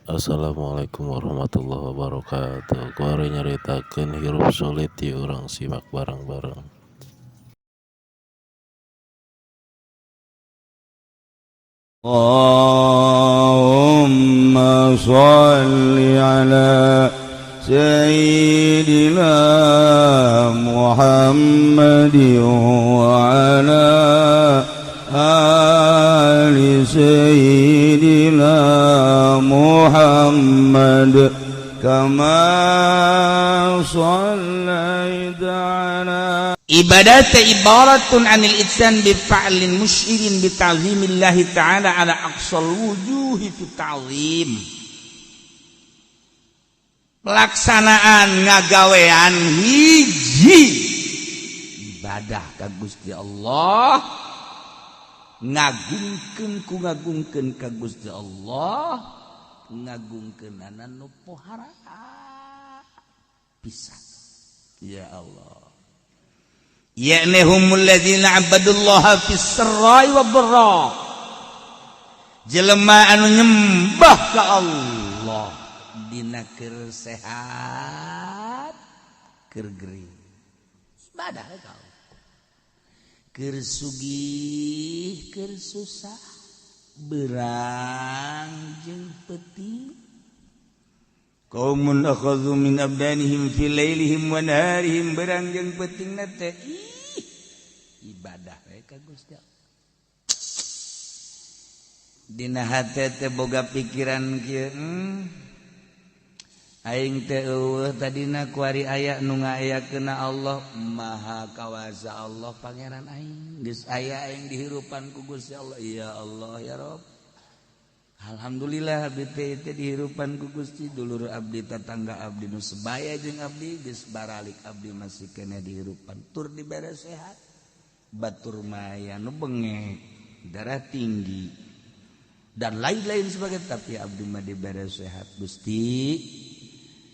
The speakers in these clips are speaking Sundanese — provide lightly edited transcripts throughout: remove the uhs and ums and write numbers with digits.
Assalamualaikum warahmatullahi wabarakatuh. Kuari nyaritakeun hirup sulit di urang simak bareng-bareng. Allahumma sholli ala sayyidina Muhammadin wa ala ali sayyidina Muhammad kama shallaita ala ibadat ibaratun anil itsan bi fa'lin musyirin bi ta'zimillahi ta'ala ala aqsal wujuhi fi ta'zim. Pelaksanaan ngagawean hiji ibadah ka Gusti Allah, ngagungkeun ku ngagungkeun ka Gusti Allah, ngagungkeunana nu pohara pisan. Ya Allah, ya'ni humul ladzina abadullaha fis sarra'i wad dharra, jelema anu nyembah ka Allah dina keur sehat keur gering, ibadah ka Allah, keur sugih keur susah, berang jeung peuting. Qaumun akhadhu min abdanihim fi lailihim wa naharihim, berang jeung peutingna teh ibadah we ka Gusti Allah. Dina hate teh boga pikiran kieu, aing teh eueuh tadina kuari aya nu ngayakeunna Allah Maha Kawasa, Allah Pangeran aing, geus aya aing dihirupan ku Gusti Allah. Ya Allah ya Rabb, alhamdulillah abdi teh dihirupan ku Gusti, dulur abdi tetangga abdi nu sebaya jeung abdi geus baralik abdi masih keneh dihirupan, tur dibere sehat, batur maya nu bengek, darah tinggi dan lain-lain sebagainya, tapi abdi mah dibere sehat Gusti.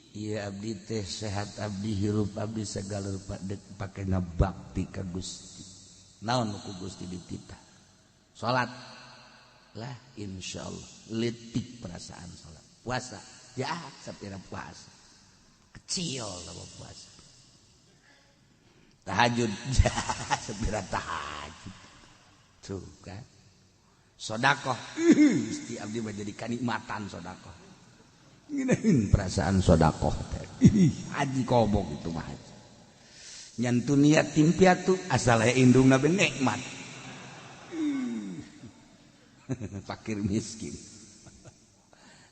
Iya abdi teh sehat, abdi hirup, abdi segala rupa pake ngabakti ka Gusti. Naon ku Gusti dititah? Salat lah insyaallah, letik perasaan salat. Puasa ya sapira puasa. Kecil sama puasa. Tahajud ya sapira tahajud. Tuh kan. Sedekah, Gusti abdi mah jadi kanikmatan sedekah. Ngeunaheun perasaan sodakoh teh. Haji kobok itu mah haji. Nyantu niat tim piatu asal aya indungna be nikmat. Fakir miskin.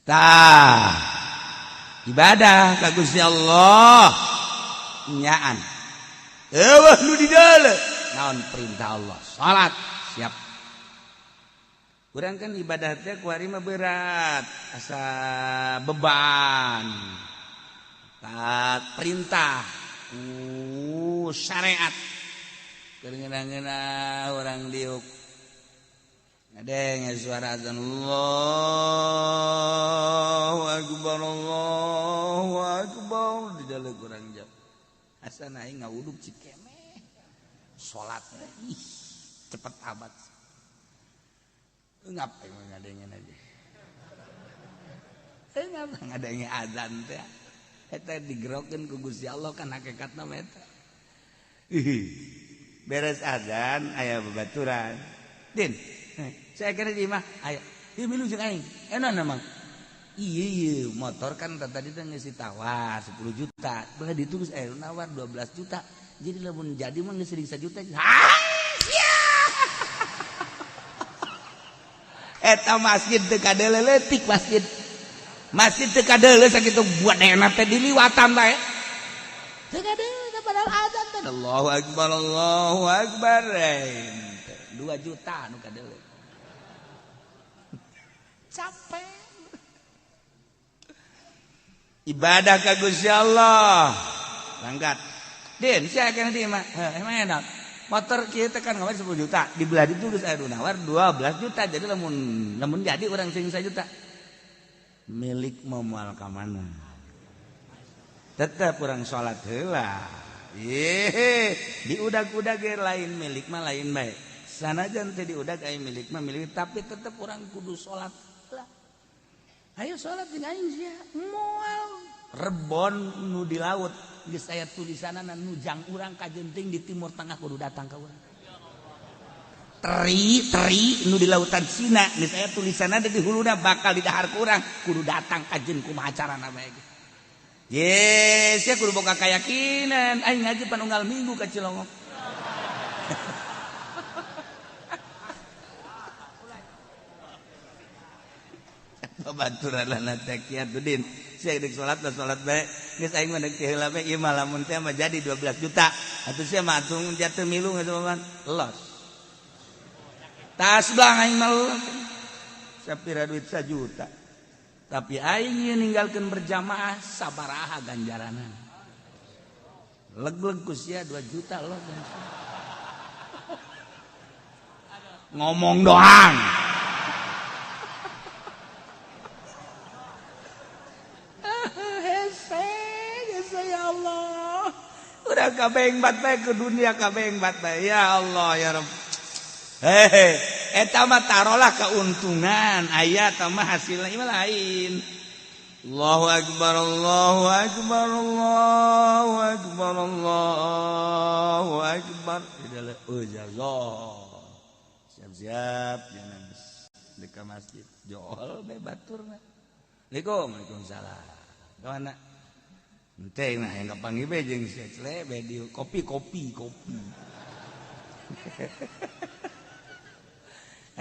Tah. Ibadah ka Gusti Allah nyaan. Eueuh nu di deuleu. Naon perintah Allah? Salat siap. Kurang kan ibadah teh kuari mah berat, asa beban. Tak perintah ku syariat. Keur ngeunah-ngeunah urang diuk. Ngadenge suara azan Allahu akbar Allahu akbar di dalam urang jauh. Asa aing ngawuduk cikemeh. Salat ih cepet amat. Ngapain ngadengin aja? Ngapa ngadengin azan teh? Eta digerokeun ku Gusti Allah kan hakikatna mah eta. Beres azan aya babaturan. Din, saya kira di imah aya. Ieu milu jeung aing. Enak emang. Iya iya, motor kan tadi teh geus ditawar 10 juta. Belah ditu geus aya nawar 12 juta. Jadi lamun jadi mah geus 1 juta. Hah? Eta masjid teu kadeuleu leutik masjid. Masjid teu kadeuleu sakitu buat teh diliwatan bae. Teu kadeuleu padahal azan teh. Allahu akbar Allahu akbar. 2 juta nu kadeuleu. Capek. Ibadah ka Gusti Allah. Langgat. Din, sia kana di mah. Heuh, emang enak. Motor kita kan ngawar 10 juta, dibelah itu geus aya nawar 12 juta. Jadi lamun jadi urang sing 1 juta. Milik moal ka mana? Tetep urang salat heula. Ye, diudag-udag ge lain milik mah lain bae. Sanajan teh diudag aya milik mah milik, tapi tetep urang kudu salat heula. Ayo salat jeung aing sia. Moal rebon nu di laut geus aya tulisanana nu jang urang kajenting di Timur Tengah kudu datang ka urang. Teri teri nu di lautan Cina geus aya tulisanna di huluna bakal didahar ku urang kudu datang kajen kumaha carana bae ge. Yes, sia kudu boga kayakinan aing ngaji panunggal minggu ka Cilongok. Babaturan lana teh Kiatudin. Sia deuk salat lah salat bae. Geus aing mah deuk heula bae ieu mah lamun teh mah jadi 12 juta. Atuh sia mah atung jatuh milu geus mah los. Tas belang aing mah sapira duit 1 juta. Tapi aing ieu ninggalkeun berjamaah sabaraha ganjaranna. Leg-leg ku sia 2 juta los. Ngomong doang. Udah kabeh bat bae ke dunia kabeh bat bae ya Allah ya Rabb. Hehe eta mah tarolah keuntungan aya eta mah hasilna ieu lain. Allahu akbar Allahu akbar Allahu akbar Allahu akbar. Oh siap-siap jangan di ka masjid jol bae baturna. Assalamualaikum waalaikumsalam. Ka mana? Ente nah yang kapanggih be jeung si Cle be di kopi kopi kopi.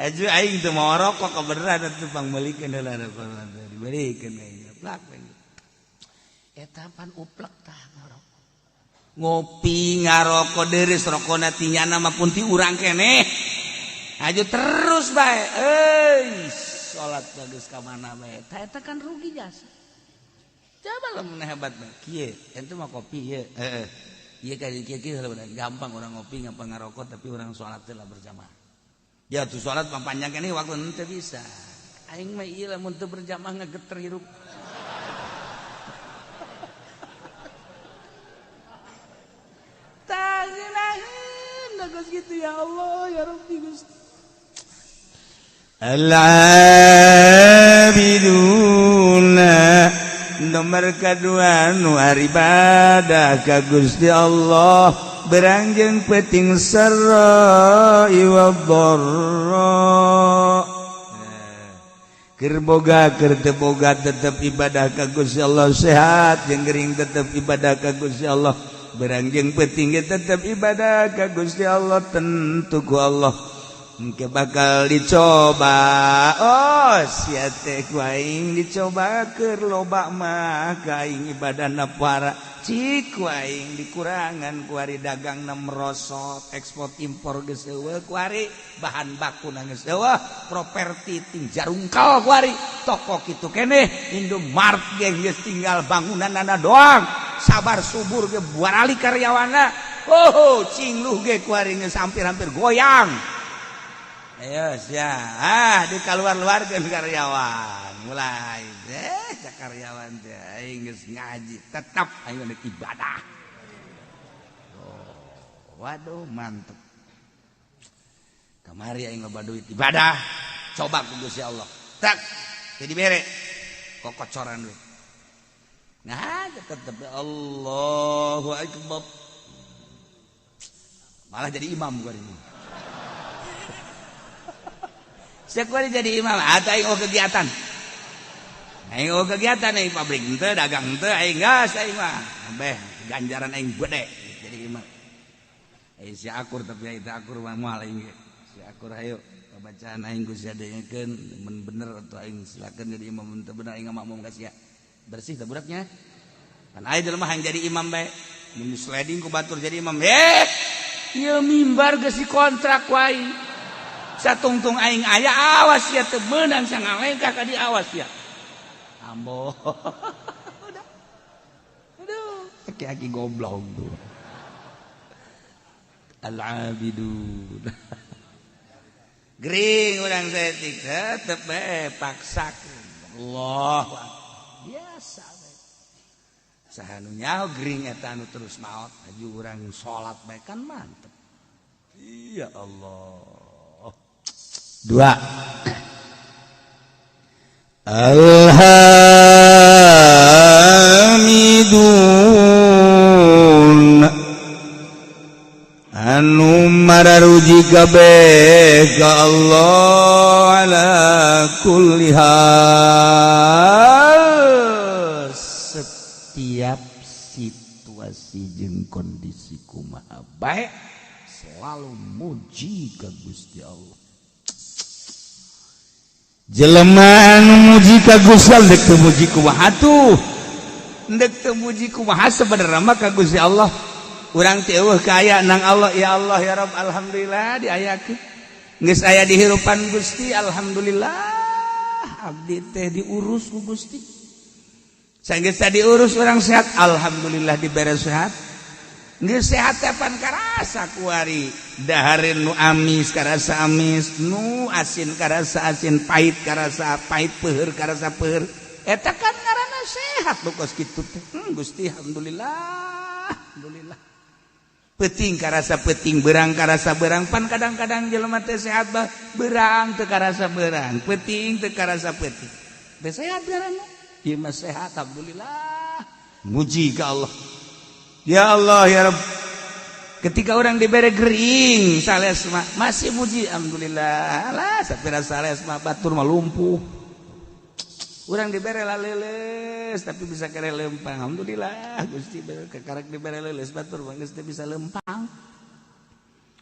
Aju aing teu mau rokok kebeneran atuh pangmeulikeun heula dibelikeun aing plak. Eta pan uplek tah ngarokok. Ngopi ngarokok deureuh rokona ti nyana mah pun ti urang keneh. Aju terus bae euy salat bagus ka mana bae. Tah eta kan rugi jasa. Coba lamun hebat mah kieu, ente mah kopi ieu. Heeh. Ieu ka kieu kieu gampang orang ngopi ngapa ngarokok tapi orang salat teh lah berjamaah. Ya tuh salat mah panjang keneh waktu henteu bisa. Aing mah ieu lamun teu berjamaah ngageter hirup. Tah ngeunaheun geus kitu ya Allah ya Rabbi Gusti. Al-abiduna nomor kedua nu ibadah ka Gusti Allah berangjeng peting sarra wa dharra keur boga keur teu boga tetep ibadah ka Gusti Allah sehat jeung gering tetep ibadah ka Gusti Allah berangjeng peting ge tetep ibadah ka Gusti Allah tentu ku Allah engke bakal dicoba. Oh sia teh ku aing dicoba keur loba mah ka aing ibadahna para cik ku aing dikurangan ku ari dagangna merosot ekspor impor geus eueuh ku ari bahan bakuna geus eueuh properti ting jarungkal ku ari toko kitu keneh Indomart ge geus tinggal bangunanana doang sabar subur ge buarali karyawanna oh cingluh ge ku ari geus hampir-hampir goyang. Ayo sia ah di keluar-luarkeun karyawan mulai deh karyawan teh aing geus ngaji tetap aing rek ibadah. Oh, waduh mantep. Kamari aing loba duit ibadah coba ku Gusti Allah. Tak jadi bere kokocoran duit. Nah tetep Allahu akbar. Malah jadi imam gua ini. Saya jadi imam atau aing oh kegiatan. Aing oh kegiatan aing pabrik henteu dagang henteu aing gas aing mah. Beh ganjaran aing gede jadi imam. Aing si akur tapi aing teu akur mah moal aing ge. Si akur hayu pabacaan aing ku sia dengekeun mun bener atau aing silakeun jadi imam mun teu bener aing makmum ka sia. Bersih teh budaknya. Pan aing jelema hayang jadi imam bae. Mun sliding ku batur jadi imam. Eh, ieu mimbar geus dikontrak ku aing. Satungtung aing aya awas ya teu meunang sangalengkah ka di awas ya. Ambo. Udah. Aduh, aki-aki goblok tuh. Al-abidun. Gering urang saeutik tetep bae paksakeun. Allah biasa bae. Saha nu nyaho gering eta anu terus maot aju urang salat bae kan mantep. Ya Allah. Dua. Alhamidun anu mararuji kabeh ka Allah ala kulli hal, setiap situasi jeung kondisi kumaha bae selalu muji ka Gusti Allah. Jelema anu muji ka Gusti Allah dek teu muji kumaha tuh, dek teu muji kumaha sebenarnya mah ka Gusti Allah. Urang teh eueuh kaya nang Allah, ya Allah ya Rabb, alhamdulillah diayakeun geus aya di hirupan Gusti, alhamdulillah abdi teh diurus ku Gusti. Sanggeus diurus urang sehat, alhamdulillah dibere sehat. Geus sehat teh pan karasa kuari dahareun nu amis karasa amis, nu asin karasa asin, pahit karasa pahit, peuheur karasa peuheur. Eta kan ngaranna sehat nu kos kitu teh. Gusti alhamdulillah, alhamdulillah. Peuting karasa peuting, berang karasa berang. Pan kadang-kadang jelema teh sehat bah berang teu karasa berang, peuting teu karasa peuting. Teh sehat ngaranna. Ieu mah sehat alhamdulillah. Muji ka Allah. Ya Allah ya Rabb. Ketika orang diberi gering sales mah masih muji alhamdulillah. Lah sapira sales mah batur mah lumpuh. Urang dibere laleles tapi bisa kere lempang. Alhamdulillah Gusti kakarek dibere leuleus batur mah geus teu bisa lempang.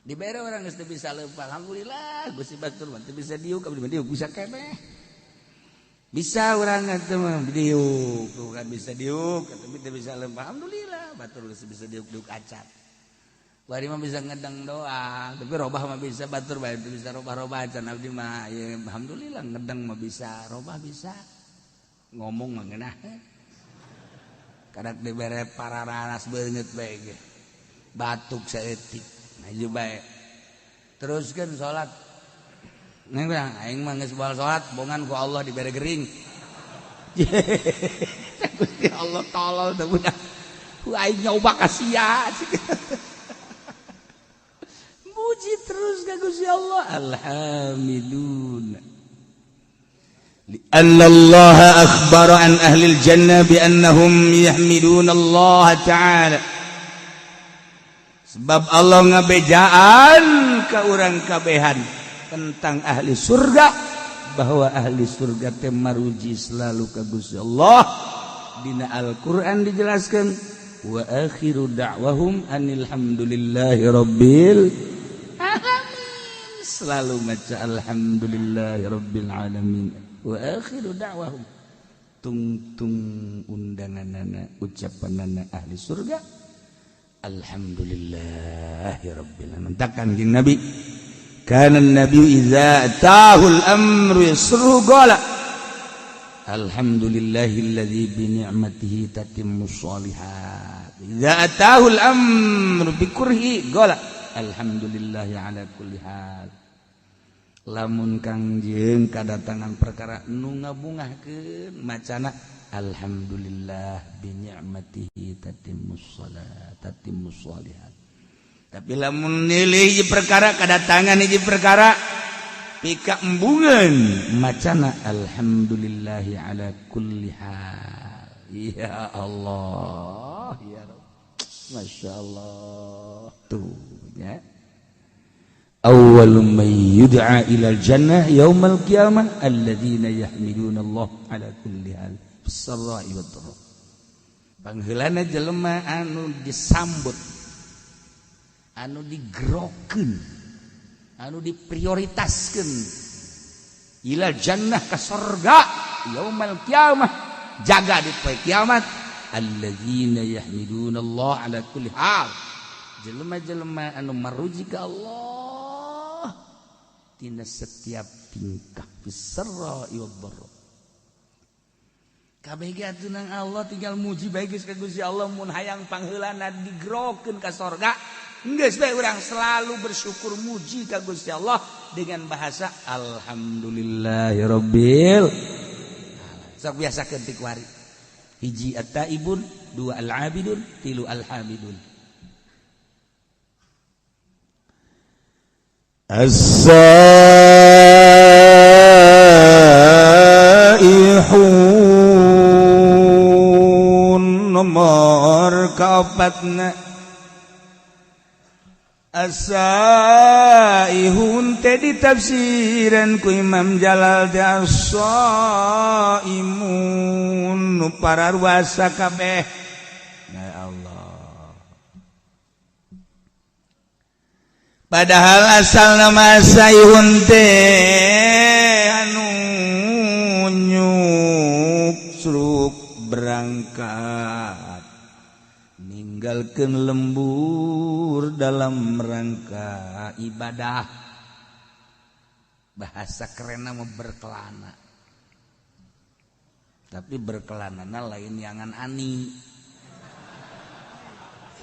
Dibere urang geus teu bisa lempang. Alhamdulillah Gusti batur mah teu bisa diuk, abdi mah diuk bisa keneh. Bisa urang teh mah diuk, tuh kan bisa diuk tapi teu bisa lempang. Alhamdulillah batur geus bisa diuk-diuk acan. Bari mah bisa ngedeng doang, tapi robah mah bisa batur bae teu bisa robah-robah acan abdi mah. Ya, alhamdulillah ngedeng mah bisa, robah bisa. Ngomong mah ngeunah. Kadak dibere pararanas beungeut bae ge. Batuk saeutik, maju bae. Teruskeun salat. Neng bilang, aing mah geus baal salat, bongan ku Allah dibere gering. Gusti Allah tolol teh budak. Ku aing nyoba ka sia. Muji terus ka Gusti Allah. Alhamdulillah. لأن الله أخبر عن أهل الجنة بأنهم يحمدون الله تعالى. Sebab Allah ngabejaan ke urang kabehan tentang ahli surga bahwa ahli surga teh maruji selalu ka Gusti Allah. Dina Al-Qur'an dijelaskan wa akhiru da'wahum anil hamdulillahi rabbil alamin. Selalu maca alhamdulillahi rabbil alamin. Wa akhiru da'wahum, tungtung undanganana ucapanana ahli surga alhamdulillahi rabbil alamin. Takkan jeung Nabi kana nabi idza atahul amru yasruhu qala alhamdulillahilladzi bi ni'matihi tatimmus sholihat. Idza atahul amru bi kurhi qala alhamdulillahi ala kulli hal. Lamun Kangjeng kadatangan perkara nu ngabungahkeun macana alhamdulillah bi ni'matihi tatimmus shalat tatimmus sholihat. Tapi lamun nilai hiji perkara kadatangan hiji perkara pika embungan macana alhamdulillahi ala kulli hal. Ya Allah ya Rabb, Masya Allah tuh ya. Awwalu man yud'a ila al-jannah yaumal qiyamah alladzina yahmiduna Allah ala kulli hal fis-sarra'i wad-dharra. Pangheulana jelema anu disambut, anu digerokeun, anu diprioritaskeun ila jannah ka sorga yaumal qiyamah, jaga di poe kiamat alladzina yahmiduna Allah ala kulli hal. Jelema-jelema anu maruji ka Allah tina setiap tingkah fisarra wad-dharra. Kabeh ge atuh nang Allah tinggal muji bae geus ka Gusti Allah. Mun hayang pangheulana digerokeun ka sorga geus bae urang selalu bersyukur muji ka Gusti Allah dengan bahasa alhamdulillahirabbil alamin. Sok biasakeun ti kuari. Hiji at-taibun, dua al-abidun, tilu al-hamidun. As-saihun As-saihun nomor kaopatna. As-saihun teh ditafsiran ku Imam Jalal teh as-saimun nu pararuasa kabeh. Ya Allah. Padahal asal nama saihun teh anu nyuksruk berangkat ninggalkeun lembur dalam rangka ibadah. Bahasa kerenna mah berkelana, tapi berkelanana lain yangan ani.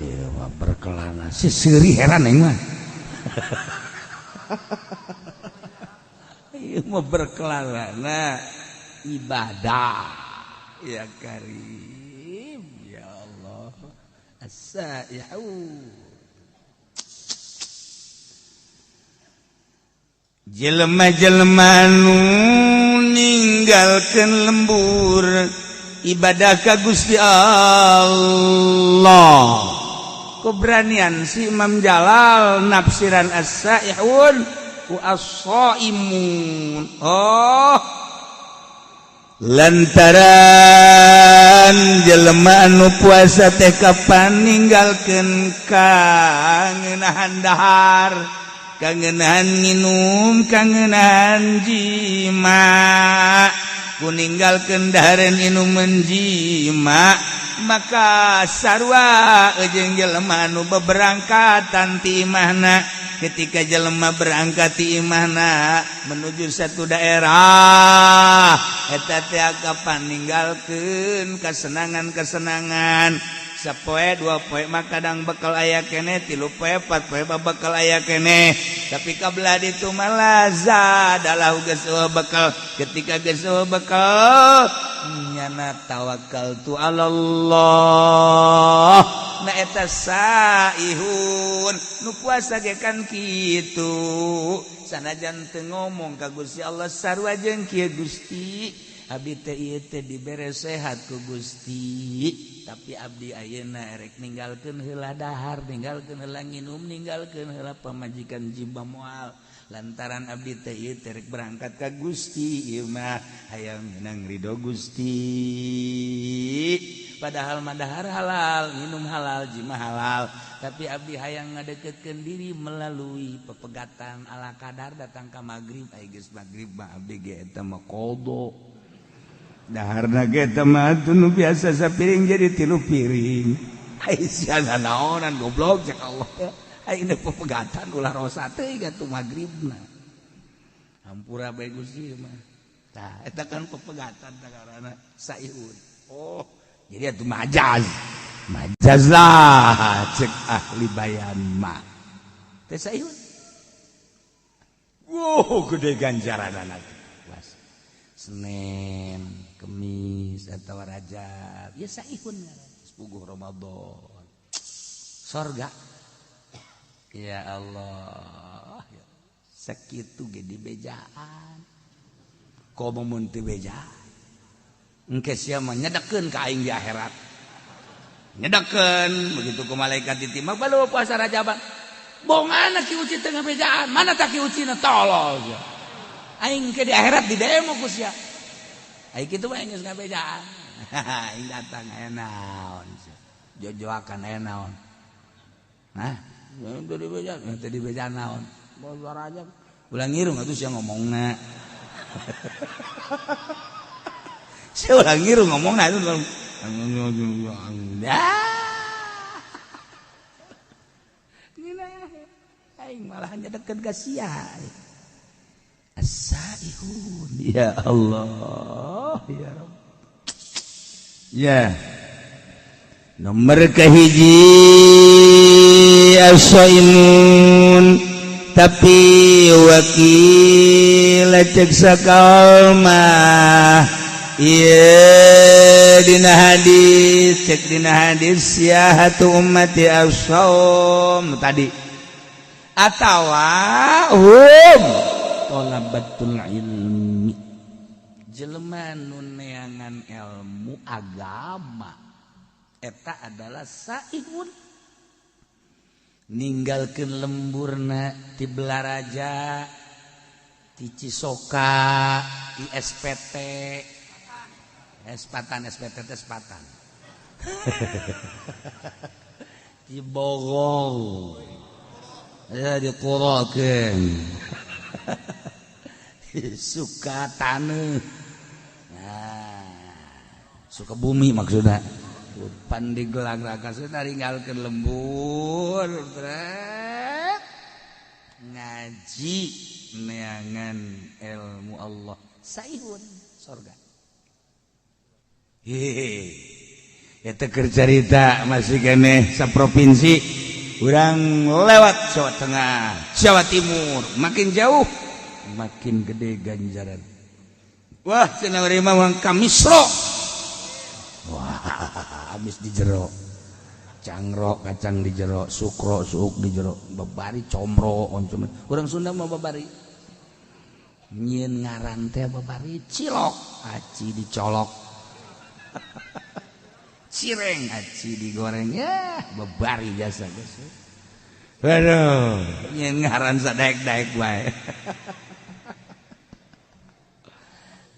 Ieu mah berkelana si seuri heran aing mah. Ieu mah berkelana ibadah. Ya Karim, ya Allah. As-saihun jelema-jelema nu ninggalkeun lembur ibadah ka Gusti Allah. Keberanian si Imam Jalal nafsiran as-saihun ku as-saimun. Oh, lantaran jelema anu puasa teh kapan ninggalkeun kangenahan dahar, kangenahan nginum, kangenahan jima. Ku ninggalkeun dahareun inuman jima, maka sarua jeung jelema anu beberangkatan ti imahna. Ketika jelema berangkat ti imahna menuju satu daerah, eta teh kapan ninggalkeun kesenangan-kesenangan. Sapoe dua poe mah kadang bekal aya keneh, tilu poe empat poe mah bekal aya keneh, tapi kabelah ditu mah lazadalah geus bekal. Ketika geus bekal nyana tawakal tu alallah. Na eta saihun nu puasa ge kan kitu, sanajan teu ngomong ka Gusti Allah sarua jeung kieu Gusti, abdi teh ieu teh dibere sehat ku Gusti, tapi abdi ayeuna erek ninggalkeun heula dahar, ninggalkeun heula nginum, ninggalkeun heula pamajikan jiba moal, lantaran abdi teh ieu teh rek berangkat ka Gusti, ieu mah hayang meunang ridho Gusti. Padahal mah dahar halal, minum halal, jima halal, tapi abdi hayang ngadeketkeun diri melalui pepegatan ala kadar datang ka magrib, ai geus magrib mah abdi ge eta mah qada. Daharna ge eta mah nu biasa sapiring jadi tilu piring. Ai sia naonan goblok cek Allah. Ai ini pepegatan ulah rosa teh atuh magribna. Hampura bae Gusti mah. Tah eta kan pepegatan tah karana saihun. Oh, jadi atuh majaz. Majaz lah cek ahli bayan mah. Teh saihun. Wow, gede ganjaranana. Senin, Kemis atau Rajab, ya saihun sepuguh Ramadan. Sorga. Ya Allah, sakitu ge dibejaan. Komo mun teu bejaan. Engke sia mah nyedekeun ka aing di akhirat. Nyedekeun begitu ku malaikat ditimbang balu puasa Rajaban. Bongana ki uci teu ngabejaan, mana tak ki ucina tolol sia. Aing ke di akhirat di demo ku sia. Aing kitu mah geus ngabejaan. Aing datang aya naon sia. Jojoakan aya naon. Nah, teu dibejaan, teu dibejaan naon. Bosor aja. Ulah ngirung atuh sia ngomongna. Sia ulah ngirung ngomongna itu. Aing malah nyedekeun ka sia. As-saihun. Ya Allah, ya Rabb. Ya. Nomor kahiji as-saimun, tapi wakil cek sakal mah ieu dina hadis, cek dina hadis siahatu ummati as-saum tadi atawa hum talabatul ilmi. Jelema nu neangan ilmu agama eta adalah saihun. Ninggalkeun lemburna ti Belaraja, ti Cisoka, ti SPT, Espatan, SPT Espatan. Di Bogor. Ya dikurakeun. Suka taneuh. Nah, suka bumi maksudna. Pandigelang raka ninggalkeun lembur brek. Ngaji neangan ilmu Allah saihun sorga. Hehehe. Eta keur carita masih keneh saprovinsi urang lewat Jawa Tengah, Jawa Timur, makin jauh makin gede ganjaran. Wah, cenah urang mah ka Misro. Wah, habis di jero. Cangrok kacang di jero, sukro suuk di jero, babari comro oncom. Urang Sunda mah babari. Nyieun ngaran teh babari cilok, aci dicolok. Cireng aci digoreng ya, babari jasa geus. Waduh, nyieun ngaran sadaek-daek bae.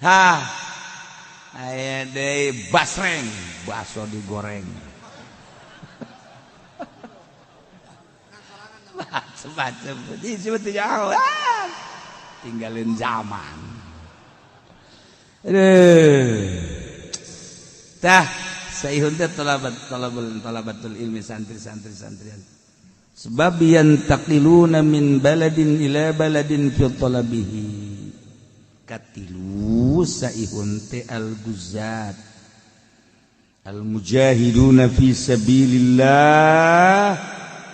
Hah. Aya deui basreng, baso digoreng. Macem-macem, disebut jauh. Tinggalin zaman. Aduh. Tah, saihun teh talabatul ilmi santri-santri santrian. Sebab yantaqiluna min baladin ila baladin fi talabihi. Katilu saihun teh al-guzat. Al-mujahiduna fi sabilillah.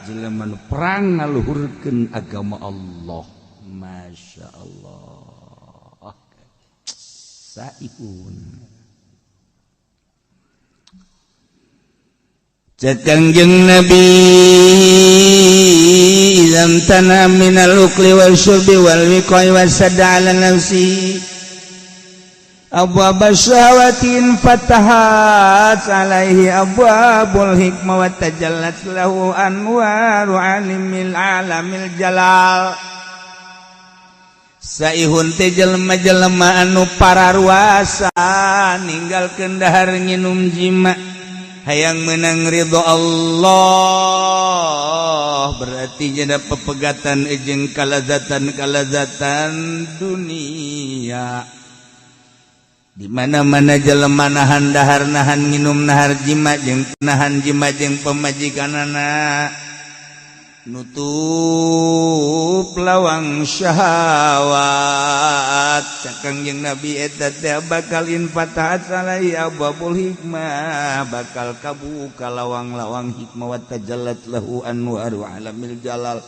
Jelema nu perang ngaluhurkeun agama Allah. Masya Allah. Saihun. Cek Kangjeng Nabi idzam tana minal ukli wal syurbi wal wiqai wasadda ala nafsi abwab syahawatin fatahat alaihi abwabul hikmah wa tajallat lahu anwaru alimil alamil jalal. Saihun teh jelema-jelema anu pararuasa ninggalkeun dahar nginum jima hayang menang ridho Allah, berarti jada pepegatan jeung kalazatan-kalazatan dunia. Di mana-mana jelema nahan dahar nahan nginum nahar jima jeung nahan jima jeung pemajikanana nutup lawang syahwat. Cek Kangjeng Nabi eta teh bakal infatahat alaihi abwabul hikmah, bakal kabuka lawang-lawang hikmah wa tajallat lahu anwaru alamil jalal,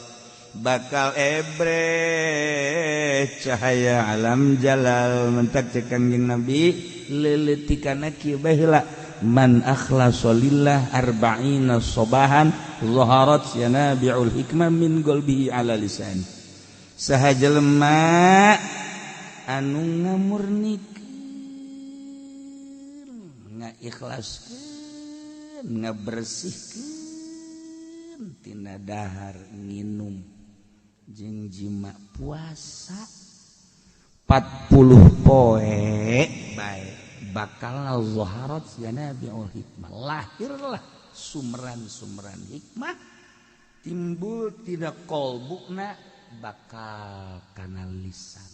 bakal ebreh cahaya alam jalal. Mentak cek Kangjeng Nabi leuleutikanna kieu bae heula, man akhlasa lillah arba'ina sobahan zaharat yanabi'ul hikmah min qalbihi ala lisan. Saha jelema anu ngamurnikeun, ngaikhlaskeun, ngabersihkeun tina dahar nginum jeung jima puasa 40 poe bae bakal zaharat yanabi'ul hikmah, lahirlah sumran-sumran hikmah, timbul tidak kolbukna bakal kana lisan.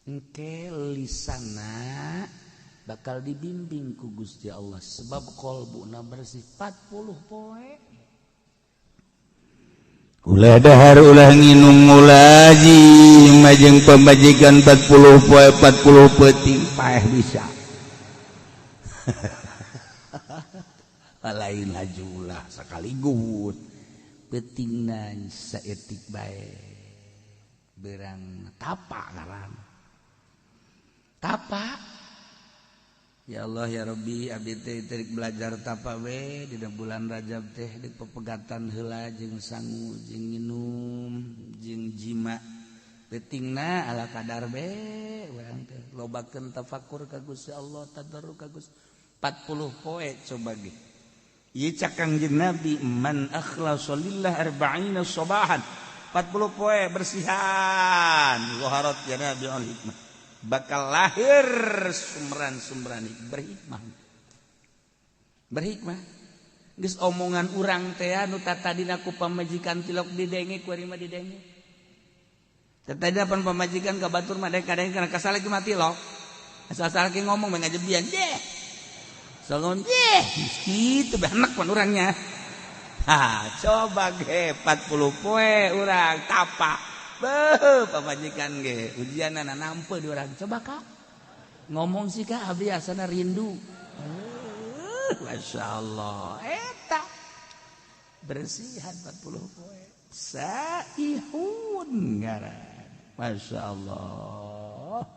Engke lisana bakal dibimbing ku Gusti Allah sebab kolbukna bersih 40 poe. Ulah dahar ulah nginum ulah jima jeung pamajikan 40 poe 40 peuting paeh bisa. Lain laju ulah sekaligus peutingna saeutik bae berang tapa ngaran tapa. Ya Allah ya Rabbi, abdi teh teu belajar tapa we dina bulan Rajab teh di pepegatan heula jeung sangu jeung nginum jeung jima peutingna ala kadar be urang teh lobakeun tafakur ka Gusti Allah, tadarru ka Gusti. 40 poe coba ge. Ieu cak Kangjeng Nabi man akhlasa lillah arba'ina sabahan. 40 poe bersihan zaharat ya Nabi al hikmah. Bakal lahir sumberan-sumberan berhikmah. Berhikmah. Geus omongan urang teh anu tatadina ku pamajikan tilok didenge ku ari mah didenge. Tadi pan pamajikan ka batur mah kadang kana kasal lagi mati loh. Asal-asal lagi ngomong mah ngajebian deh. Salon deh, kitu behenek pan urangnya. Ha, coba ge 40 poe urang tapa. Beuh, pamajikan ge ujianana nampe di urang. Coba Kak. Ngomong sih Kak abdi asana rindu. Masya Allah, eta bersihan 40 poe. Saihun ngaran. Masya Allah.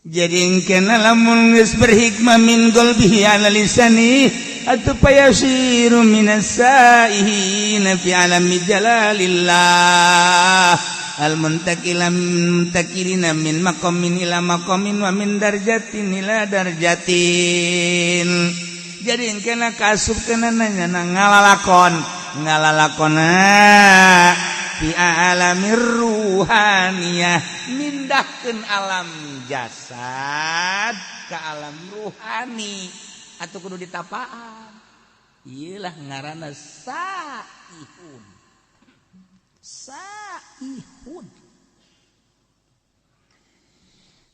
Jadi kena lamun geus berhikmah min qalbihi ala lisani atuh payasiru minas saihin fi alami jalalillah al muntaqilam muntakirina min maqamin ila maqamin wa min darjatin ila darjatin. Jadi kena kasup kena nanya ngalalakon ngalalakona fi alamir ruhaniyah, mindahkeun alam jasad ke alam ruhani atau kudu ditapaan. Iyalah ngaranna saihun. Saihun.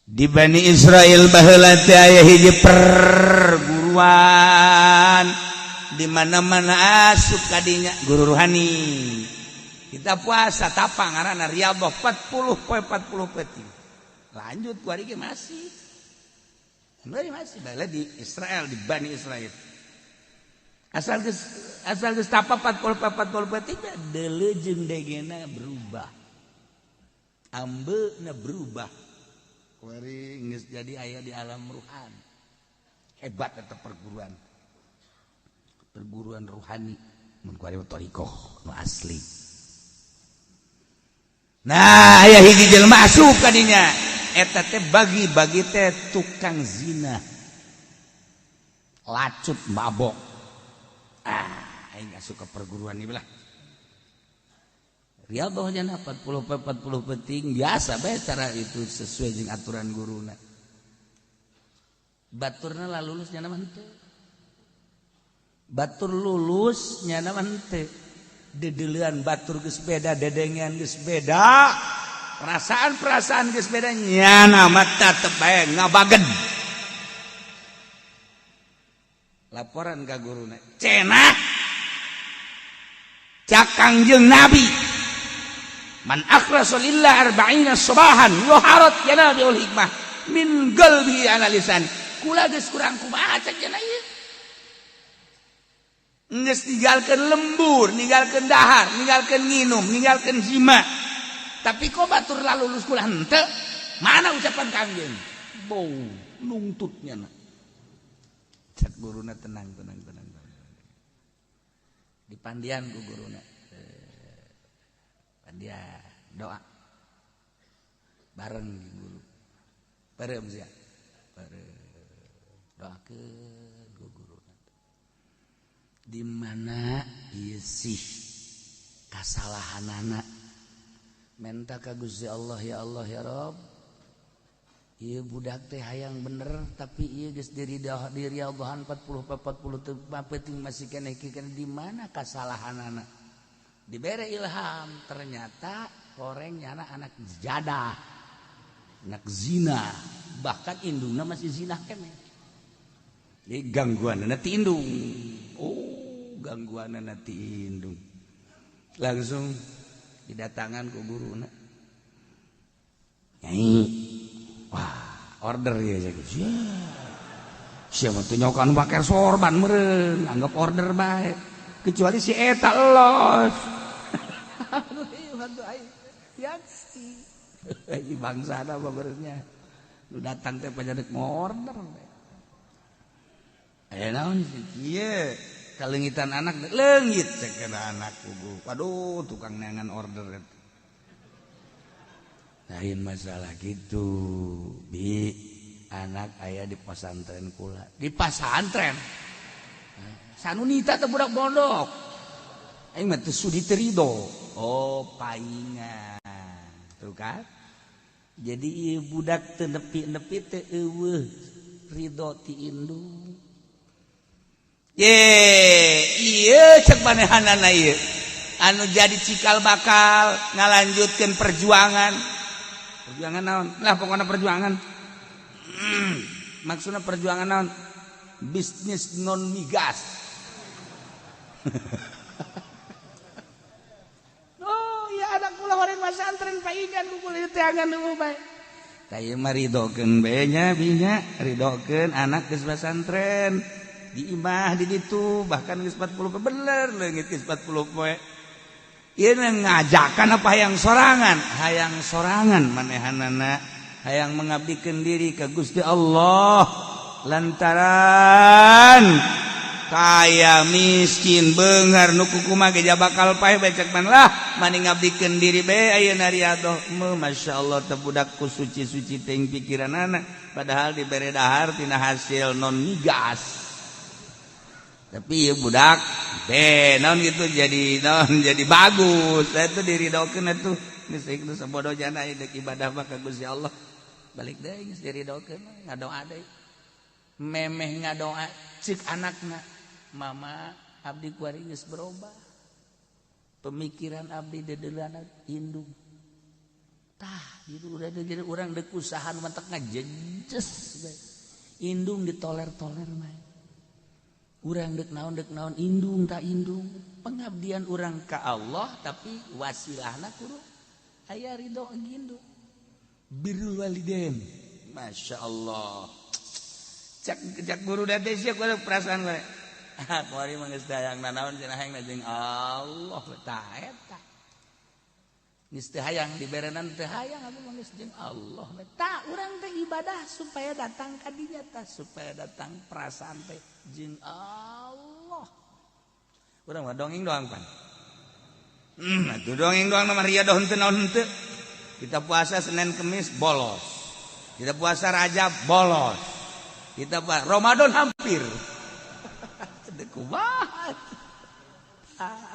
Di Bani Israel baheula teh aya hiji perguruan di mana-mana asup kadinya guru ruhani. Kita puasa tapa ngaranna riyadhah 40 poe 40 peuting. Lanjut ku ari ge masih. Masih bala di Israel di Bani Israel. Asal geus tapa 40 poe 40 peuting deuleu jeung degena berubah. Ambeuna berubah. Kuari geus jadi aya di alam ruhani. Hebat eta perguruan. Perguruan ruhani mun kuari thariqah nu asli. Nah, aya hiji jelema asup ka dinya. Eta teh bagi-bagi teh tukang zina. Lacut mabok. Ah, aing asup ka perguruan ieu lah. Riyadhah nya 40 40 penting biasa bae cara itu sesuai jeung aturan guruna. Baturna lah lulus nya mah henteu. Batur lulus nya mah henteu. Dedeulean batur geus beda, dedengean geus beda, perasaan-perasaan geus beda nyana mah tetep bae ngabagen. Laporan ka guruna, cenah cak Kangjeng Nabi man akhlasa lillah arba'ina sabahan yuharat ya nabiul hikmah min qalbi ala lisan. Kula geus kurang kumaha cak cenah ieu. Geus ninggalkeun lembur, ninggalkeun dahar, ninggalkeun nginum, ninggalkeun zima. Tapi kok batur lalulus kula henteu? Mana ucapan Kangjeng? Bau nungtutnya na. Cak guruna tenang tenang tenang. Dipandian ku guruna. Pandian doa. Bareng guru. Bareng sia. Bareng. Doakeun ku guruna. Di mana ieu sih kasalahanana menta ka Gusti Allah, ya Allah ya Rabb, ieu budak teh hayang bener tapi ieu geus diri Allahan 40 40 penting masih keneh di mana kasalahanana. Dibere ilham ternyata koreng nyana anak jadah, anak zina, bahkan indungna masih zina keneh. Jadi gangguan ti indung. Oh, gangguan ti indung. Langsung didatangan ku guruna. Nyai. Wah, order ya ya. Siapa tuh nyokan pakai sorban meureun, anggap order bae. Kecuali si eta los. Aduh aing. Yaksi. Bangsana babernya. Lu datang teh pajadik mau order. Aya naon sih? Kieu kalengitan anak leungit cek anak kubu. Waduh, tukang neangan order eta. Lain masalah gitu bi anak aya di pesantren kula di pesantren sanunita teh budak pondok aing mah teu sudi teu ridho. Oh paingan tuh kan jadi ieu budak teu nepi-nepi teu eueuh ridho ti indung. Ye ieu cek manehanana ieu anu jadi cikal bakal ngalanjutkeun perjuangan. Perjuangan naon? Lah pokokna perjuangan. Maksudna perjuangan naon? Bisnis non migas. Oh ya anak kula hoream pesantren paingan ku kula teangan eueuh bae. Tah ieu mah ridokeun bae nya binya, ridokeun anak geus pesantren. Di imah di ditu bahkan geus 40 poe bener leungit geus 40 poe. Ieu ngajakan apa hayang sorangan? Hayang sorangan manehanana, hayang mengabdikeun diri ka Gusti Allah lantaran kaya miskin beunghar nu kukumaha ge bakal paeh bae cek man lah mani ngabdikeun diri bae ayeuna riadoh. Masyaallah teh budak ku suci-suci teuing pikiranana padahal dibere dahar tina hasil non migas. Tapi ya budak deh naon gitu jadi naon jadi bagus itu diridokeun atuh geus geus sabodo jana deuk ibadah mah ka Gusti Allah balik deui geus diridokeun ngadoa deui memeh ngadoa cek anakna mama abdi kuari geus berubah pemikiran abdi dedeulana indung tah gitu udah jadi urang deuk usaha nu matak ngajejes bae indung ditoler-toler mah urang dek naon indung tak indung pengabdian urang ka Allah tapi wasilahna kudu aya ridho indung birrul walidain. Masya Allah cak cak guru date sia kudu perasaan gue ah kuari mah geus hayang nanaon cenah hayang jeung Allah tah eta geus teu hayang diberenan teu hayang abdi mah geus jeung Allah tah urang teh ibadah supaya datang ka dinya tah supaya datang perasaan teh jeung Allah. Urang mah dongeng doang pan. Atuh dongeng doang mah riadoh henteu naon henteu. Kita puasa Senin Kemis bolos. Kita puasa Rajab bolos. Kita puasa Ramadan hampir. Teu kumaha.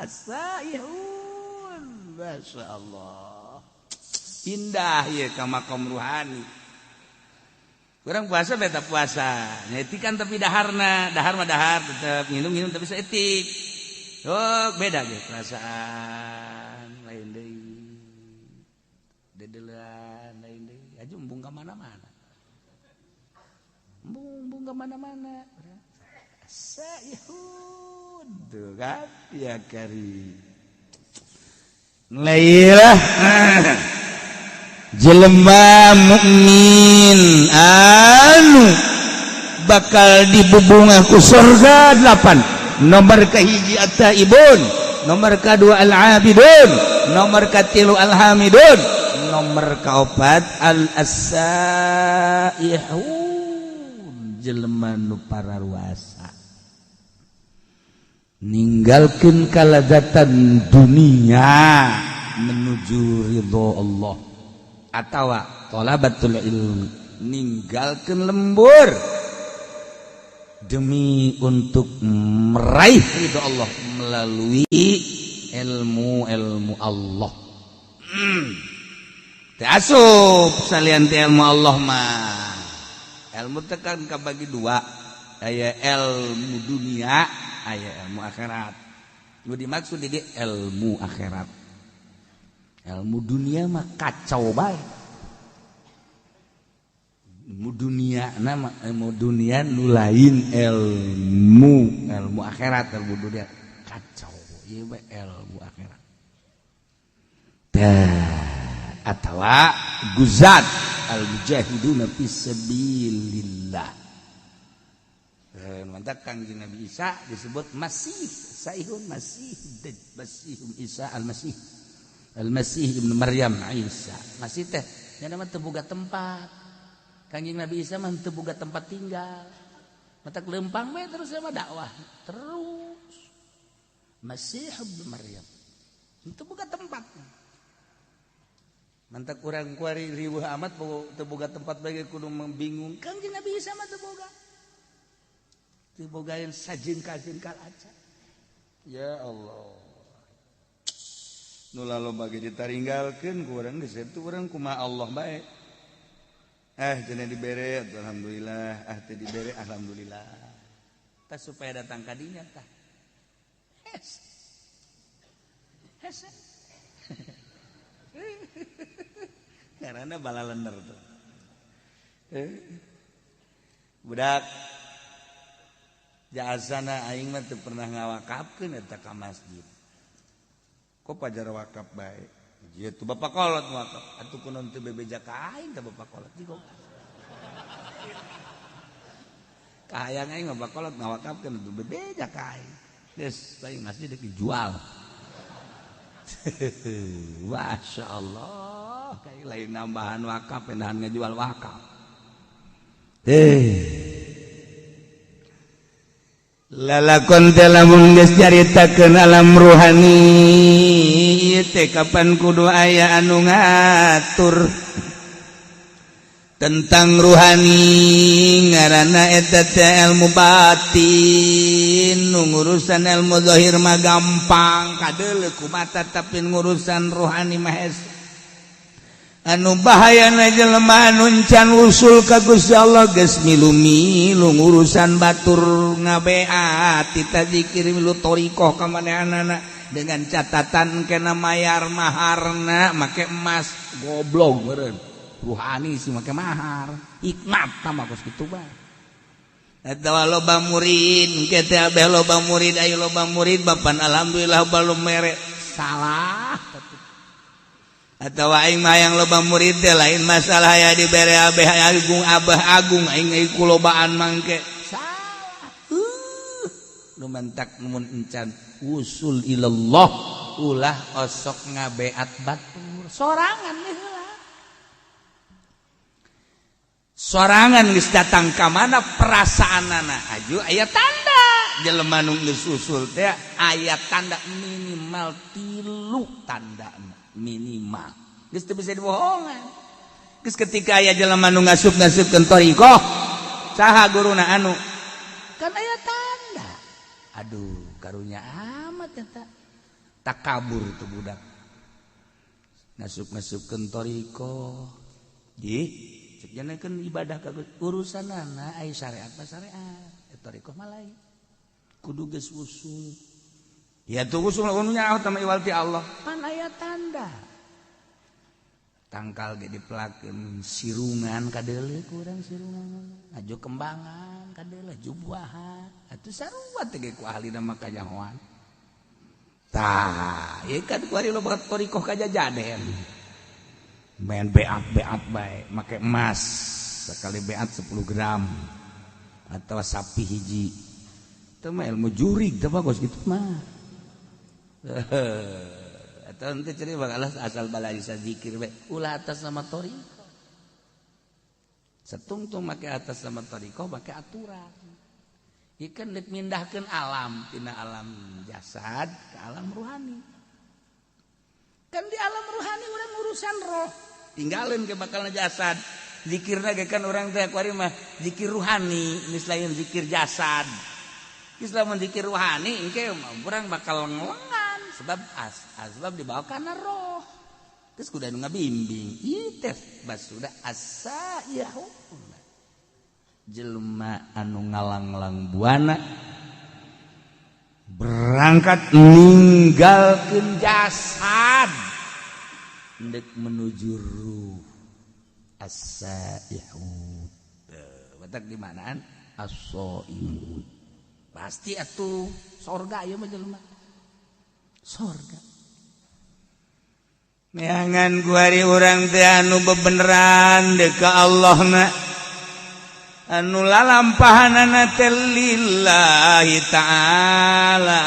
Asaihun. Masya Allah. Indah ya ka makom ruhani. Kurang puasa beta puasa. Nyetikan tapi daharna, dahar mah dahar tetep minum-minum tapi seetik. Oh, beda ge perasaan lain deui. Dedelan lain deui. Aju embung ka mana-mana. Embung ka mana-mana. Saihun tuh kan ya kari. Lailah jelema mukmin anu bakal dibubungah ku surga 8. Nomor kahiji at-taibun, nomor kadua al-abidun, nomor katilu al-hamidun, nomor kaopat al-asaihun jelema nu pararuasa ninggalkeun kalazatan dunia menuju ridho Allah atawa thalabatul ilmi ninggalkeun lembur demi untuk meraih ridho Allah melalui ilmu-ilmu Allah. Teu asup salian ti ilmu Allah mah. Ilmu teh kan kabagi dua, aya ilmu dunia, aya ilmu akhirat. Nu dimaksud di ilmu akhirat. Ilmu dunia mah kacau bae. Ilmu dunia nama ilmu dunia nu lain ilmu ilmu akhirat, ilmu dunia kacau ieu bae ilmu akhirat. Tah atawa guzat al mujahiduna fisabilillah. Mantap Kangjeng Nabi Isa disebut Masih, Saihun Masih, Masih Isa Al-Masih. Al-Masih Ibnu Maryam Isa. Masih teh nya mah teu boga tempat. Kangjeng Nabi Isa mah teu boga tempat tinggal. Matak leumpang we terus mah dakwah terus. Masih Ibnu Maryam. Teu boga tempat. Mantak urang kuari riweuh amat teu boga tempat bae kudu bingung. Kangjeng Nabi Isa mah teu boga. Teu boga yang sajengkal-jengkal acan. Ya Allah. Nu laloba ge ditaringgalkeun ku urang geus eta urang kumaha Allah bae. Ah cenah dibere alhamdulillah, ah teu dibere alhamdulillah. Tah supaya datang ka dinya tah. Hes. Hes. Karena balalener tuh. Budak jasana aing mah teu pernah ngawakafkeun eta ka masjid. Kok pajar wakaf bae? Ieu tuh bapak kolot wakaf. Atuh kunaon teu bebeja ka aing teh bapak kolot jigo. Kahayang aing mah bapak kolot ngawakafkeun atuh bebeja ka aing. Geus aing masjid dijual. Masya Allah, kayak lain nambahan wakaf, pindahan ngejual wakaf. Lalakon teh lamun geus caritakeun alam ruhani ieu teh kapan kudu aya anu ngatur tentang ruhani ngaranna eta teh ilmu batin. Nu ngurusan ilmu zahir mah gampang kadeuleu ku mata, tapi ngurusan ruhani mah hese. Anu bahayana jelema anu can usul ka Gusti Allah geus milu-milu ngurusan batur ngabeat tita zikir milu thariqah ka manehanana dengan catatan kena mayar maharna make emas. Goblok meureun ruhani sih make mahar hikmat tah kos kitu bae. Eta loba murid engke teh abeh loba murid ayo loba murid bapan alhamdulillah balum mere salah. Atawa aing mah yang loba murid teh lain masalah ya dibere abeh agung abah agung aing kulobaan mangke salah. Nu mantak mun encan usul ilallah ulah osok ngabeat batur sorangan heula. Sorangan geus datang ka mana perasaanana aju aya tanda jelema nu geus usul teh aya tanda minimal 3 tanda minimal geus teu bisa dibohongan. Geus ketika aya jelema nu ngasup-ngasupkeun thariqah saha guruna anu kan aya tanda. Aduh karunya amat eta takabur tuh budak ngasup-ngasupkeun thariqah di kan ibadah ka urusanana ai syariat mah syariat thariqah mah lain kudu geus usul ya tuh usul anu nyaho tama iwal ti Allah pan aya tanda tangkal ge dipelakeun sirungan kadeuleu ku urang sirungan aju kembangan kadeuleu jubuahan atuh sarua teh ge ku ahlina mah kanyahoan tah ieu kan ku ari loba thariqah kajajaden main beat-beat bae make emas sekali beat 10 gram atau sapi hiji itu mah ilmu jurig teh bagus gitu mah. Atau nanti ceri bakal asal balai zikir bae ulah atas nama thariqah setungtung make atas nama thariqah make aturan ieu kan deuk mindahkeun alam tina alam jasad ke alam ruhani. Kan di alam ruhani urang urusan roh tinggalin ke bakal jasad zikirna ge kan urang teh kuari mah zikir ruhani geus lain zikir jasad. Geus lamun zikir ruhani engke urang bakal ngelengan sebab asbab dibawa kana roh. Terus kudu anu ngabimbing ieu teh basuda asa yahu jelema anu ngalanglang buana berangkat ninggalkeun jasad ndek menuju ruh as-saihun. Batak di manaan as-saimun pasti atuh sorga ieu mah jelema sorga. Neangan kuari urang teh anu bebeneran deuk ka Allahna anu lalampahanana teh lillahi ta'ala.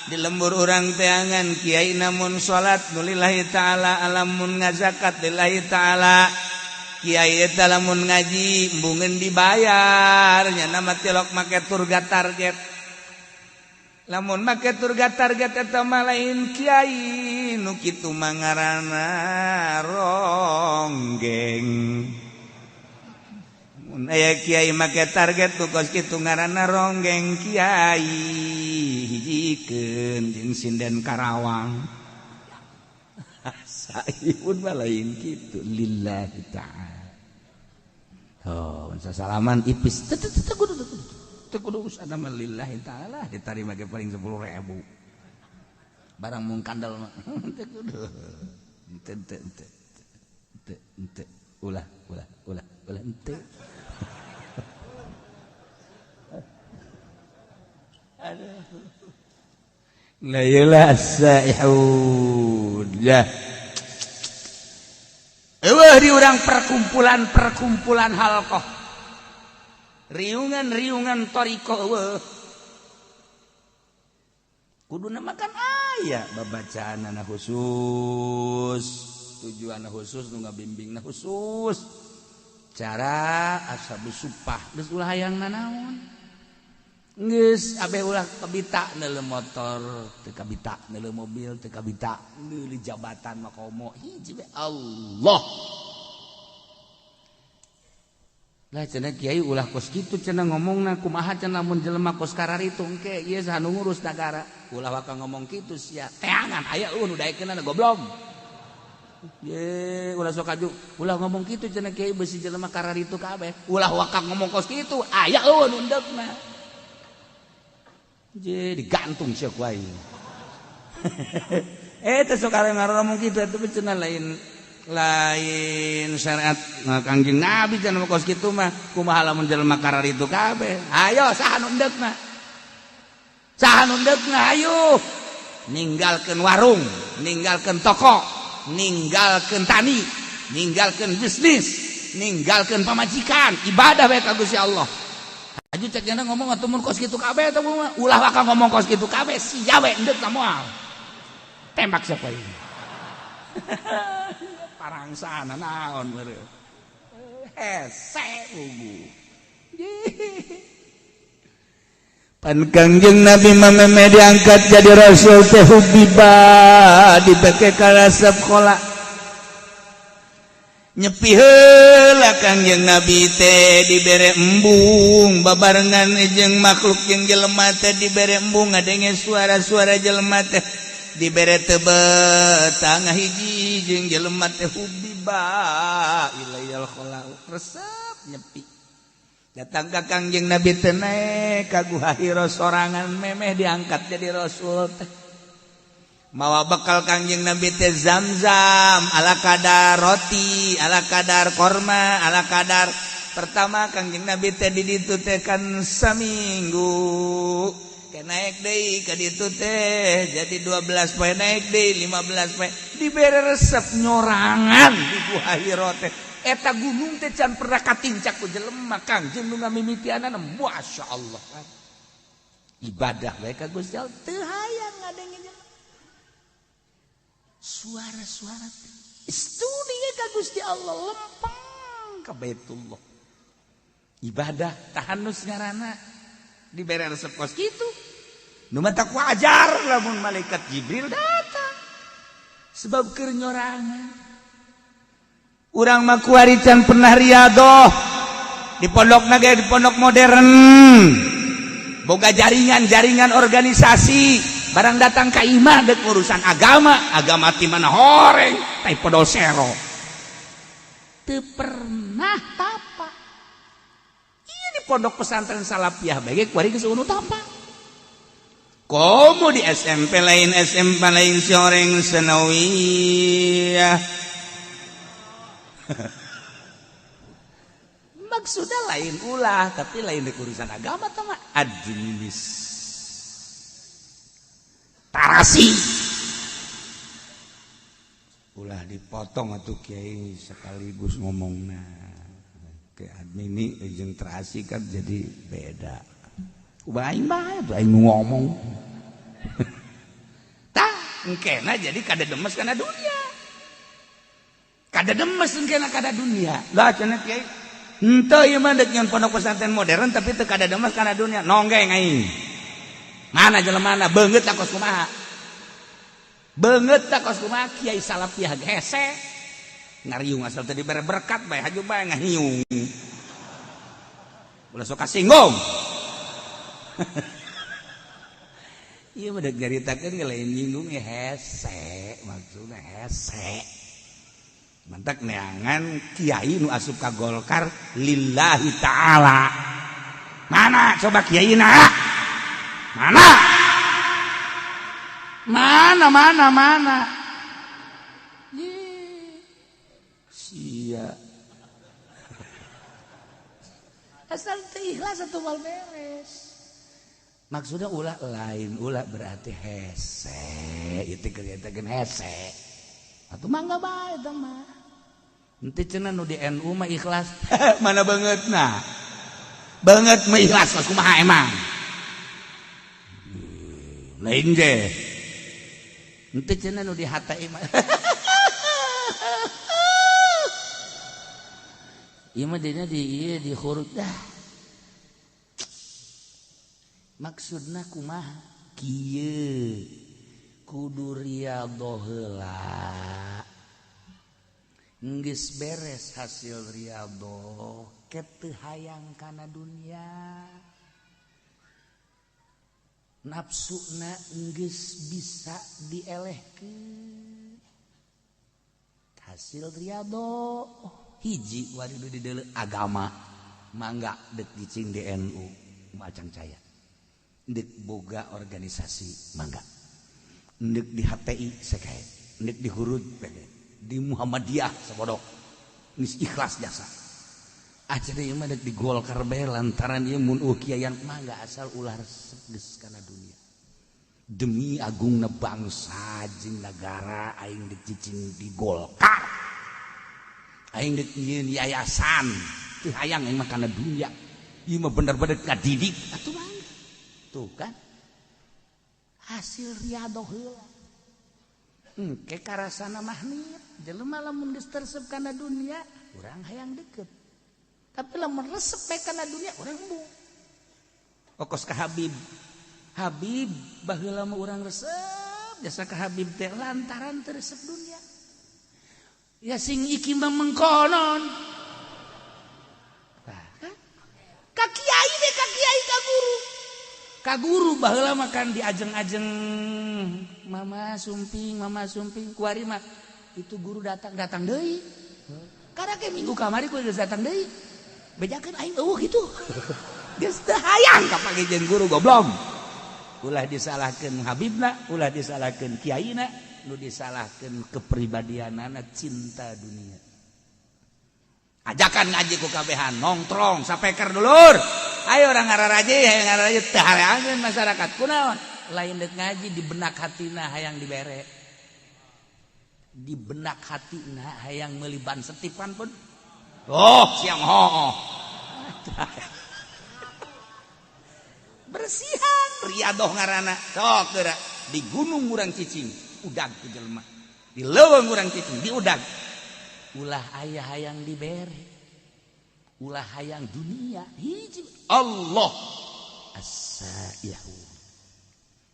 Di lembur urang teangan kiai namun salat nu lillahi ta'ala, alamun ngazakat lillahi ta'ala. Kiai eta lamun ngaji embungeun dibayar nya nama tilok make turga target. Lamun make target eta mah lain kiai nu kitu mah ngaranna ronggeng. Mun aya kiai make target nu kos kitu ngaranna ronggeng kiai hijikeun jeung sinden Karawang. Saipun mah lain kitu lillahi ta'ala. Oh, sasalaman ipis teu teu kudu teu kudu usah mah lillahi ta'ala ditarima ge paling 10.000. Barang mung kandel mah teu kudu. Teu teu teu teu teu ulah ulah ulah ulah henteu. Aduh. La ilaha saihun. Ya. Eueuh di urang perkumpulan-perkumpulan halqah. Riungan-riungan thariqah eueuh. Kuduna makan aya babacaanana khusus, tujuanna khusus nu ngabimbingna khusus. Cara ashabus supah geus ulah hayang nanaon. Geus abeh ulah kabita neuleuh motor, teu kabita neuleuh mobil, teu kabita neuleuh jabatan mah komo hiji we Allah. Lah cenah kiai ulah kos kitu cenah ngomongna kumaha cenah lamun jelema kos kararitu engke ieu saha nu ngurus nagara. Ulah waka ngomong kitu sia teangan aya eueuh nu daekeunana goblok. Ye ulah sok aju ulah ngomong kitu cenah kiai beusi jelema kararitu kabeh. Ulah waka ngomong kos kitu aya eueuh nu endekna. Je digantung sia ku aing. Teh sok ngomong kitu eta cenah lain lain syariat Kangjeng Nabi cenah kos kitu mah kumaha lamun jelema kararitu kabeh. Ayo saha nu endekna? Saha nu endekna ayo. Ninggalkeun warung, ninggalkeun toko, ninggalkeun tani, ninggalkeun bisnis, ninggalkeun pamajikan, ibadah bae ka Gusti Allah. Aju cek jana ngomong atuh mun kos kitu kabeh eta mah ulah waka ngomong kos kitu kabeh sia we endek moal. Tembak siapa ini? Parangsana naon meureun. Hese ugu. Pan Kangjeng Nabi mah diangkat jadi rasul teh hubiba dibeke ka sekolah. Nyepi heula Kangjeng Nabi teh dibere embung babarengan jeung makhluk jeung jelema teh dibere embung ngadenge suara-suara jelema teh dibere tebet tangah hiji jeung jelema teh hubiba ilayal khala resep nyepi datang ka Kangjeng Nabi teh naek ka Guha Hira sorangan memeh diangkat jadi rasul teh. Mawa bekal Kangjeng Nabi teh zam-zam ala kadar roti, ala kadar korma, ala kadar pertama Kangjeng Nabi teh di ditu teh kan saminggu. Ke naik deui ka ditu teh jadi 12 poe naik deui 15 poe dibere resep nyorangan di Gua Hira teh. Eta gunung teh can pernah katincak ku jelema Kangjeng nu ngamimitianana masyaallah. Ibadah bae ka Gusti Allah teu hayang ngadenge jelema. Suara-suara studi ka Gusti Allah lempeng ka Baitullah. Ibadah tahanus ngaranna dibere resep kos kitu. Nu matak wajar lamun malaikat Jibril datang. Sebab keur nyorangan. Urang mah kuari can pernah riadoh. Di pondokna ge di pondok modern. Boga jaringan-jaringan organisasi. Barang datang ka imah dek urusan agama, agama ti mana horeng, tai podol sero. Teu pernah tapa. Ieu di pondok pesantren Salafiyah bae ge kuari geus eueuh tapa. Komo di SMP lain SMP lain si horeng sanawiyah. Maksudnya lain ulah, tapi lain dek urusan agama tah mah administ. Tarasi ulah dipotong atuh kiai sekaligus ngomongna ke admini jeung terasi kan jadi beda. Ubah aing bae tuh aing ngomong. Tah engkena jadi kada demes kana dunia. Kada demes engkena kada dunia. Lah cenah kiai henteu ieu mah deuk nyeun pondok pesantren modern tapi teu kada demes kana dunia. Nonggeng aing. Mana jelemana beungeut tak kos kumaha? Beungeut tak kos kumaha kiai salafiyah hese. Ngariung asal tadi dibere berkat bae haju bae ngahiung. Ulah sok kasinggung. Ieu mah deuk nyaritakeun ge lain nyinggung hese, maksudna hese. Mantak neangan kiai nu asup ka Golkar lillahi ta'ala. Mana coba kiai na? Mana? Mana mana mana? Sia. Asal teu ikhlas atuh moal beres. Maksudnya ulah lain ulah berarti hese itu kelihatan hese atau mangga bae eta mah henteu cenah nu di NU mah ikhlas. Mana banget nah banget mah ikhlas kumaha emang lain ge henteu cenah nu di HTI mah. Ieu mah dina di ieu di khurut dah. Maksudna kumaha kieu kudu riyadhoh heula geus beres hasil riyadhoh ke teu hayang kana dunya nafsuna geus bisa dielehkeun hasil riyadhoh hiji wari nu dideuleu agama mangga deuk cicing di NU macang caya ndek boga organisasi mangga ndek di HTI sekae ndek di Hurud di Muhammadiyah sabodok geus ikhlas jasa acara ieu mah dek di Golkar bae lantaran ieu mun kiaian mangga asal ulah resep geus kana dunia demi agungna bangsa jeung nagara aing dek cicing di Golkar aing dek nyieun yayasan teu hayang aing mah kana dunia ieu mah bener-bener ngadidik atuh mah. Tuh kan hasil riyadhoh heula engke karasana mahnit jelema lamun geus teresep kana dunia urang hayang deket tapi lamun resep bae kana dunia urang embung okos ka Habib Habib baheula mah urang resep jasa ka Habib teh lantaran teu resep dunia ya sing iki mah mengkonon tah kan ka kiai we ka kiai ka guru ka guru baheula mah kan diajeng-ajeng mama sumping kuari mah itu guru datang deui karena ke minggu kamari ku geus datang deui bejakeun aing eueuh kitu geus teu hayang ka panggih guru goblok ulah disalahkeun habibna ulah disalahkeun kiaina nu disalahkeun kepribadianana cinta dunia ajakan ngaji ku kabehan nongtrong sapeker dulur ayo orang ngararaje hayang ngararaje teu hareangeun masyarakat kunaon lain deuk ngaji di benak hatina hayang dibere di benak hatina hayang meuli ban setipan pun oh siang hooh bersihan riadoh ngaranna sok geura di gunung urang cicing udag ku jelema di leuweung urang cicing di udag ulah aya hayang dibere ulah hayang dunia hiji Allah as-saihu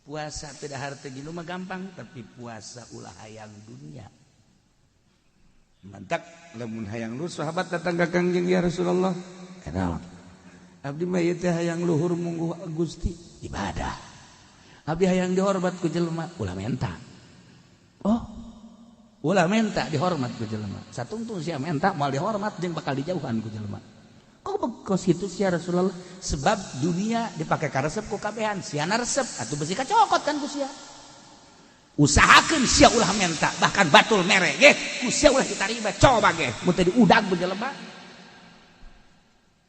puasa tidak harta gini mah gampang tapi puasa ulah hayang dunia mantak lamun hayang luhur sahabat datang ka Kangjeng ya Rasulullah kenal abdi mah ieu teh hayang luhur mungguh Gusti ibadah abdi hayang dihormat ku jelema ulah menta oh ulah menta dihormat ku jelema satungtung sia menta moal dihormat jeung bakal dijauhan ku jelema kok bekos itu sia Rasulullah sebab dunia dipakai karesep ku kabehan siana resep atuh besi kacokot kan ku sia usahakeun sia ulah menta bahkan batul mere ge ku sia ulah ditarima coba ge mun teu diudag ku jelema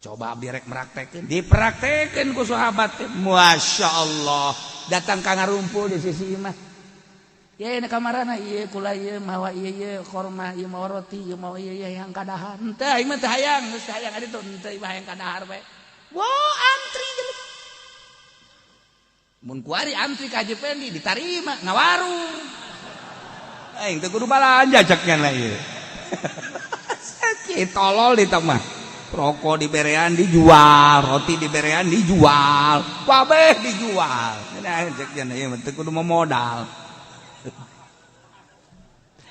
coba abdi rek meraktekeun dipraktekeun ku sahabat teh masyaallah datang ka ngarumpul di sisi imah ye na kamarana ieu kula ieu mawa ieu ieu korma ieu mawa roti ieu mawa ieu ieu yang kadahar henteu aing mah teu hayang geus hayang adi tuh henteu imah hayang kadahar bae wo antri jelema mun kuari antri ka Haji Pendi ditarima ngawarung aing teu kudu balanja cek nya ieu. Sakit tolol di mah. Rokok diberean dijual, roti diberean dijual, kabeh dijual. Nah, cek cenah ieu mah teu kudu modal.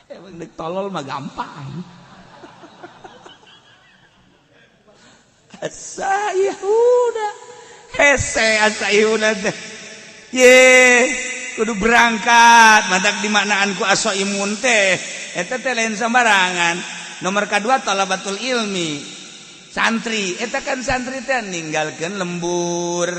Emang deuk tolol mah gampang. Asaihuna. Hese asaihuna teh. Ye, kudu berangkat, matak dimaknaan ku asaimun teh. Eta teh lain sembarangan. Nomor kadua talabatul ilmi. Santri, eta kan santri teh ninggalkeun lembur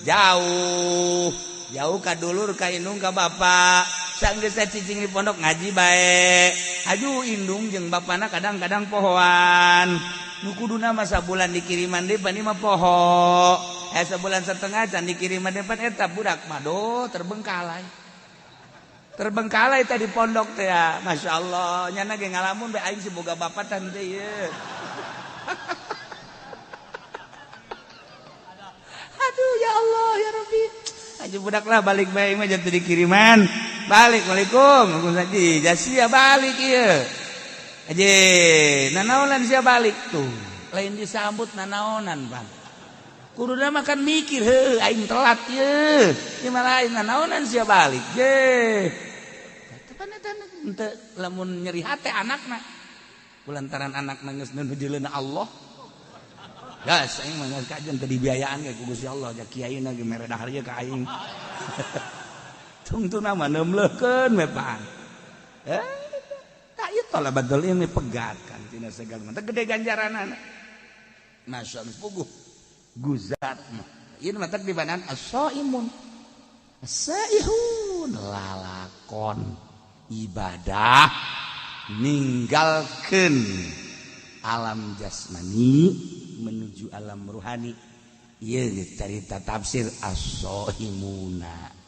jauh, jauh ka dulur ka indung ka bapak. Sanggeus cicing di pondok ngaji bae. Aju indung jeung bapana kadang-kadang pohoan. Nu kuduna mah sabulan dikiriman deui pan mah poho. Sabulan setengah can dikiriman deui pan eta budak mah do terbengkalai. Terbengkalai tadi pondok teh ya. Masyaallah, nyana ge ngalamun bae aing si boga bapak tan teh ieu. Aduh ya Allah ya Rabbi. Aja budak lah balik bae mah jatuh dikiriman. Balik waalaikum. Waalaikumsalam. Jasia balik ieu. Aje nanaonan sia balik tuh. Lain disambut nanaonan, Bang. Kuduna mah kan mikir heuh aing telat ieu. Ieu mah lain nanaonan sia balik. Je. Tepan eta henteu lamun nyeri hate anakna. Kulantaran anakna geus nuju Allah. Gas aing mah geus kajen teu dibiayaan ge ku Gusti Allah ja kiaina ge mere dahar ieu ka aing. Tungtuna mah neumleukeun we pan. Tak ieu talabatul ilmi pegat kan tina segala mah gede ganjaranana. Masyaallah puguh guzat mah. Ieu mah teh dibanan as-saimun. As-saihun lalakon ibadah ninggalkeun alam jasmani menuju alam ruhani. Ieu carita tafsir as-saimuna.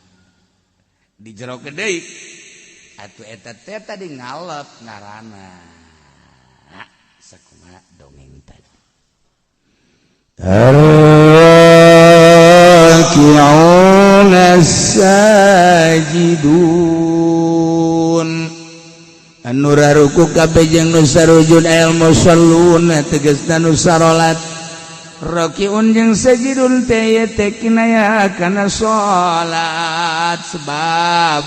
Di jero deui atuh eta teh tadi ngalep ngaranna. Sakumaha dongeng tadi. Arraki'una sajidun anu raruku kabeh jeung nu sarujud al musalluna tegasna nu sarolat. Rakiun jeung sajidun teh ye teh kinaya kana salat sebab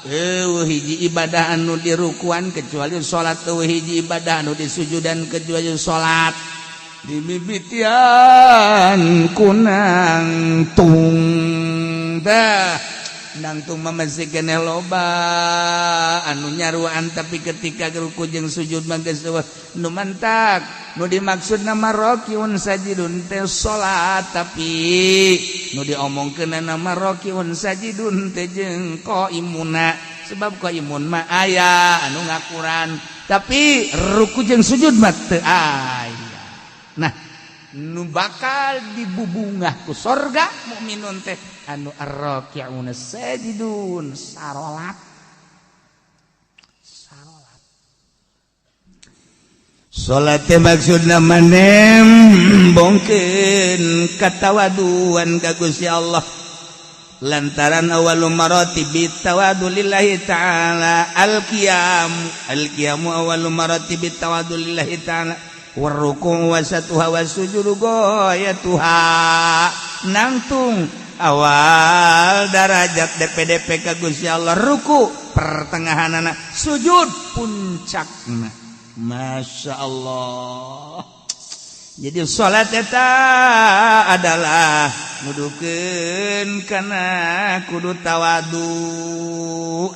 eueuh hiji ibadah anu dirukuan kecuali salat, eueuh hiji ibadah anu disujudan kecuali salat. Dimimitian kunang tung dah nangtung masih kene loba anu nyaruan tapi ketika ruku jeung sujud mah geus eueuh nu mantak nu dimaksud nama rakiun sajidun teh salat tapi nu diomongkeun nama rakiun sajidun teh jeung qaimuna sebab qaimun mah aya anu ngakuran tapi ruku jeung sujud mah teu aya. Nah nu bakal dibubungah ku sorga mukminun teh anu arraki'una sajidun sarolat sarolat salat teh maksudna manem bongkeun katawaduan ka Gusti Allah lantaran awalu maratibi tawadu lillahi ta'ala al-qiyam al-qiyamu awalu maratibi tawadu lillahi ta'ala warruku wasatuha wasujudu goyatuha nangtung awal darajat DPDP ka Gusti Allah ruku pertengahanana sujud puncakna. Masya Allah. Jadi salat eta adalah nudukeun kana kudu tawadu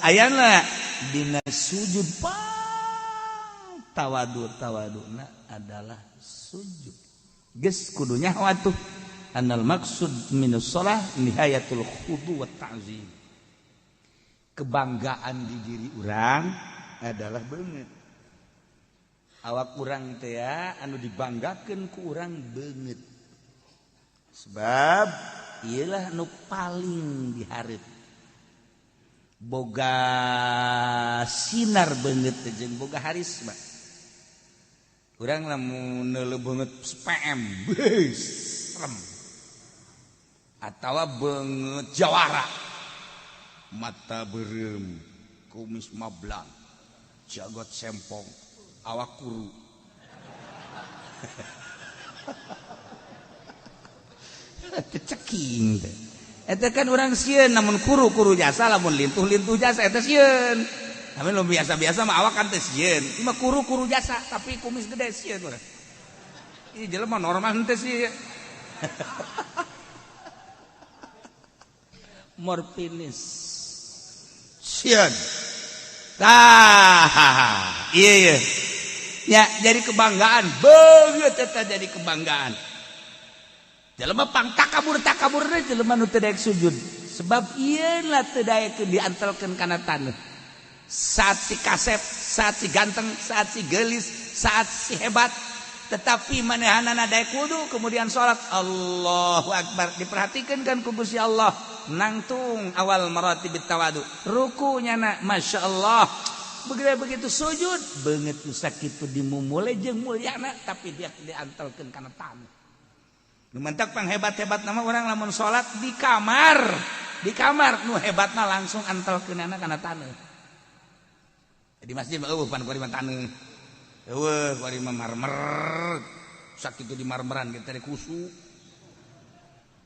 ayana dina sujud pang tawadu tawaduna adalah sujud. Geus kudu nyaho atuh anal maksud minus shalah nihayatul khudu wa ta'zim. Kebanggaan di diri urang adalah beungeut. Awak urang teh anu dibanggakeun ku urang beungeut. Sebab ieulah nu paling dihareup. Boga sinar beungeut teh jeung boga harisma. Urang lamun neuleuh beungeut PM, beuh, serem. Atawa beungeut jawara. Mata beureum, kumis mablang, jagot sempong, awak kuru. Ceking teh. Eta kan urang sieun namun kuru-kuru jasa lamun lintuh-lintuh jasa eta sieun. Tapi lu biasa-biasa mah awak kan teh sieun. Ieu mah kuru-kuru jasa tapi kumis gede sieun urang. Ieu jelema normal henteu sih. Morfinis. Sieun. Tah, iya iya. Ya, jadi kebanggaan, beungeut eta jadi kebanggaan. Jelema pang takabur-takaburna jelema nu teu daek sujud. Sebab ieu lah teu daek diantelkeun kana taneuh. Saat si kasep, saat si ganteng, saat si geulis, saat si hebat, tetapi manehanana daek wudu kemudian salat Allahu Akbar diperhatikeun kan ku Gusti Allah nangtung awal maratibit tawadu. Rukunya na Masya Allah. Begitu sujud beungeut nu sakitu dimumule jeung mulyana tapi dia diantelkeun kana taneuh. Nu mentak panghebat-hebat nama orang lamun salat di kamar nu hebatna langsung antelkeunana kana taneuh. Di masjid mah eueuh pan kuari mah taneuh. Eueuh kuari mah marmer. Sakitu di marmeran ge teh kusu.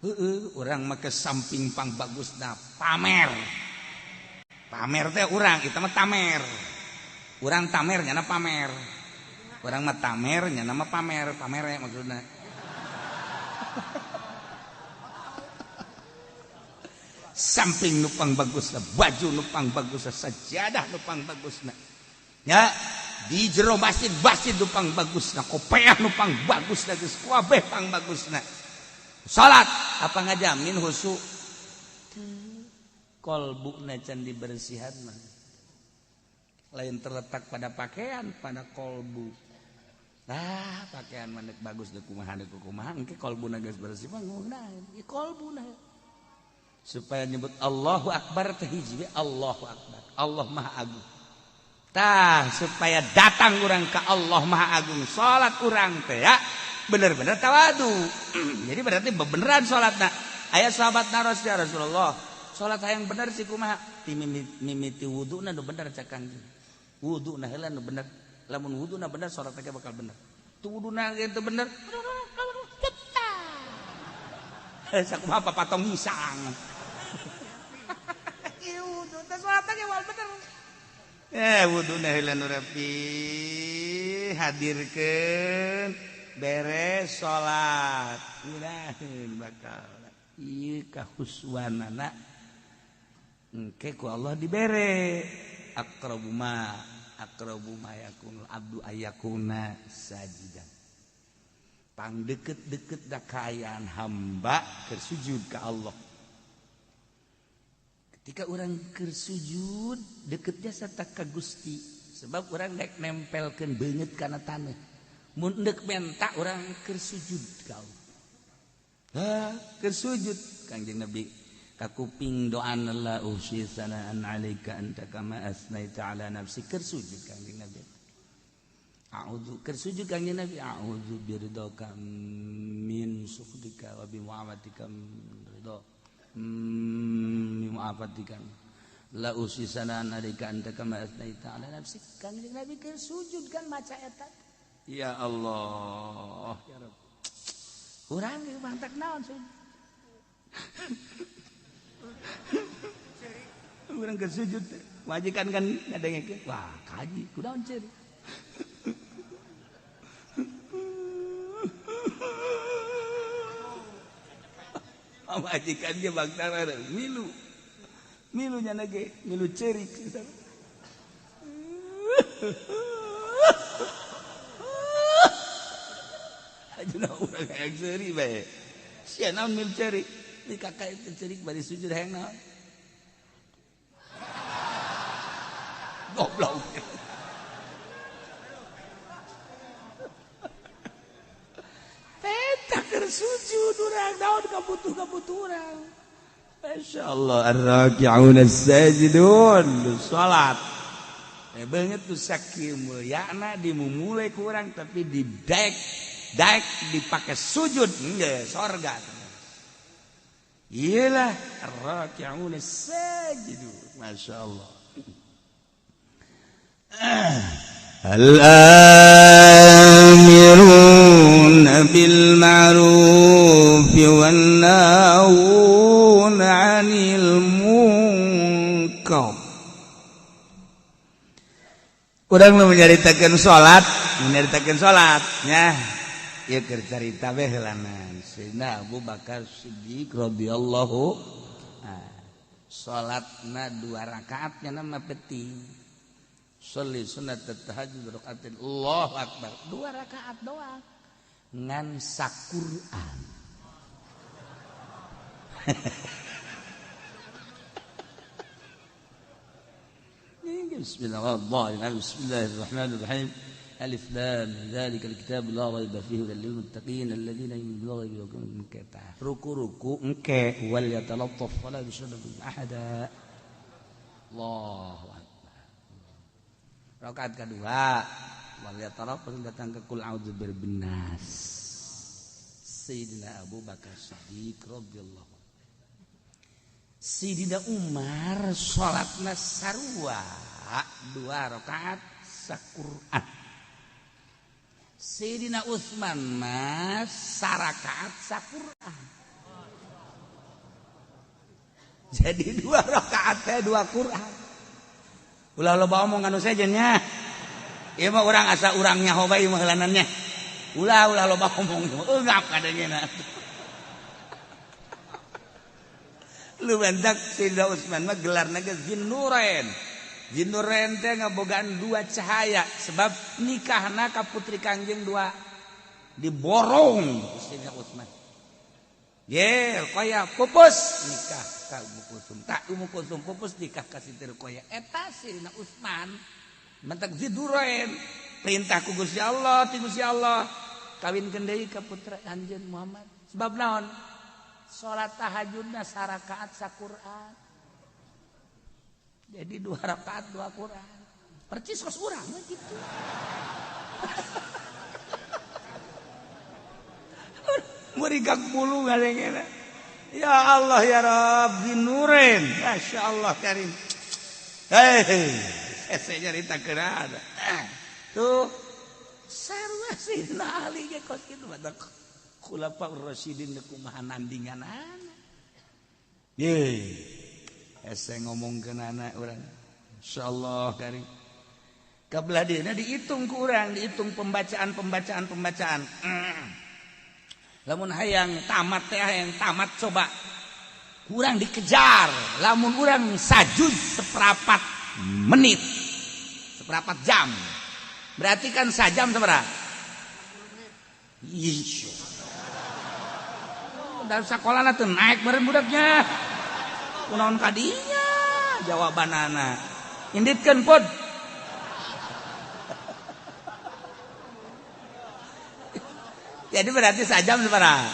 Heueuh urang mah ke samping pang bagusna pamer. Pamer teh urang eta mah tamer. Urang tamer nyana pamer. Urang mah tamer nyana mah pamer, pamere maksudna. Samping nupang bagusna, baju nupang bagusna, sajadah nupang bagusna. Ya, di jero masjid masjid nupang bagusna, kopeah nupang bagusna, geus kabeh pang bagusna. Salat apa ngajamin khusyuk? Kolbuna can dibersihan mah. Lain terletak pada pakaian, pada kolbu. Ah, pakaian mah bagus deuk kumaha deuk kumaha engke kolbuna geus bersih mah ngeunaheun. Ieu kolbuna. Supaya nyebut Allahu Akbar teh hiji Allahu Akbar. Allah Maha Agung. Tah supaya datang urang ka Allah Maha Agung. Salat urang teh ya bener-bener tawadu. Jadi berarti bebeneran salatna. Aya sahabat naros ya Rasulullah, salat hayang bener sih kumaha? Ti mimiti wuduna nu bener cak Kangjeng. Wuduna heula nu bener. Lamun wuduna bener salat teh bakal bener. Tu wuduna ge teu bener. Sakumaha papatong ngisang. Ieu wudu teh salat teh moal bener. Wuduna heula nu rapi hadirkeun beres salat. Ngeunaheun bakal. Ieu kahuswanana engke ku Allah dibere aqrabu ma yakunul abdu ayakuna sajidan. Pang deket-deket da kaayaan hamba keur sujud ka Allah. Ketika urang keur sujud deket jasa ka Gusti, sebab urang dek nempelkeun beungeut kana taneuh. Mun deuk menta urang keur sujud ka Allah. Ha, keur sujud Kangjeng Nabi kakuping doan la usi sanaan alaika anta kama asnaita ala nafsi keur sujud Kangjeng Nabi. A'udzu keur sujud Kangjeng Nabi a'udzu biridhaka min sukhtika wa bi mu'afatika min ridha min mu'afatika la usi sanaan alaika anta kama asnaita ala nafsi. Kangjeng Nabi keur sujud kan maca eta. Ya Allah ya Rabb. Urang ge mantak naon sujud. Urang keur sujud majikan kan ngadengekeun wah kaji kunaon ceuri. Majikan ge bangsa milu. Milu nya ge milu ceurik. Ajuna urang hayang seuri bae. Sia naon milu ceurik? Di kakak itu ceurik bari sujud hayang naon? Goblok. Peta keur sujud urang naon kabutuh-kabutuh urang. Masyaallah ar-raki'un as-sajidun salat. Beungeut tu sakieu mulyana dimumule ku urang tapi didek daek dipakai sujud enggak sorga. Iyalah ar-raki'un as-sajidun. Masyaallah. Al-amiruna bil ma'ruf wan nahuna 'anil munkar. Urang nu menyaritakeun salat, nya. Ieu keur carita we heulanan. Sayyidina Abu Bakar Siddiq radhiyallahu salatna 2 rakaat nya mah penting. Sholli sunat tahajud rakaatin Allahu akbar 2 rakaat doang ngan saquran. Bismillahirrahmanirrahim. Bismillahirrahmanirrahim. Alif lam dzalikal kitab la raiba fihi hudal lil muttaqin alladziina yu'minuuna bil ghaibi wa yuqimuna shalah. Ruku-ruku engke wal yatalattaf wala yushriku ahada. Allahu akbar. Rakaat kedua wal yatalattaf datang ke kul a'udzu birabbin nas. Sayyidina Abu Bakar Siddiq radhiyallahu. Sayyidina Umar salatna sarua 2 rakaat saquran. Sayyidina Utsman mah sarakaat saquran. Jadi 2 rakaat teh 2 Quran. Ulah loba omong anu sejen nya. Ieu mah urang asa urang nyaho bae mah heulanannya. Ulah ulah loba omong eungap kadangena. Lu bentak Sayyidina Utsman mah gelarna ge Zinnurain. Zinnurain teh ngabogaan 2 cahaya sebab nikahna ka putri Kangjeng 2 diborong Sayyidina Utsman. Ye, Ruqayyah pupus nikah ka Ummu Kulsum. Tak Ummu Kulsum pupus nikah ka Siti Ruqayyah. Eta Sayyidina Utsman mentak Zinnurain perintah ku Gusti Allah, ti Gusti Allah kawinkeun deui ka putra anjeun Muhammad. Sebab naon? Salat tahajudna sarakaat saquran. Jadi 2 rakaat 2 Quran. Percis kos urang we kitu. Merigak bulu ngadengena. Ya Allah ya Rabbi nurin. Masyaallah karim. Hei, hese nyarita keun. Tuh sarua Sayyidina Ali ge kos kitu badak. Khulafaur Rasyidin kumaha nandinganana. Ye. Hese ngomongkeun anak urang. Insyaallah karim. Kabelah dieuna dihitung ku urang, dihitung pembacaan. Lamun hayang tamat teh hayang tamat coba. Kurang dikejar, lamun urang sajuz seperempat menit. Seperempat jam. Berarti kan sajam sabaraha? Ih. Dalam sekolah tuh naik bareng budaknya. Kunaon kadinya jawabanana. Inditkeun pod. Jadi berarti sajam sabaraha?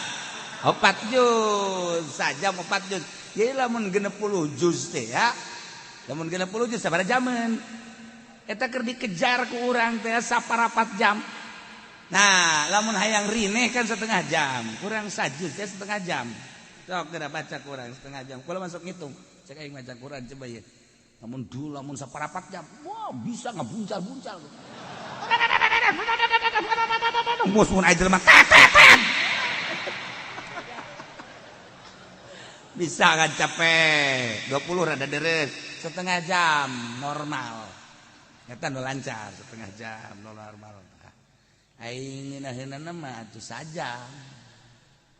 4 juz, sajam 4 juz. Jadi lamun 60 juz teh ya. Lamun 60 juz sabaraha jaman? Eta keur dikejar ku urang teh saparapat jam. Nah, lamun hayang rineh kan setengah jam, kurang sajuz teh setengah jam. Sok geura baca kurang setengah jam. Kula masuk ngitung, cek aing maca Quran coba ya. Lamun dulu lamun saparapat jam, wah bisa ngebuncal-buncal. Mus mun aing jelema tetetet. Bisa kan capek. 20 rada deres, setengah jam normal. Eta nu lancar setengah jam normal. Aing ngeunaheunana mah atuh sajam.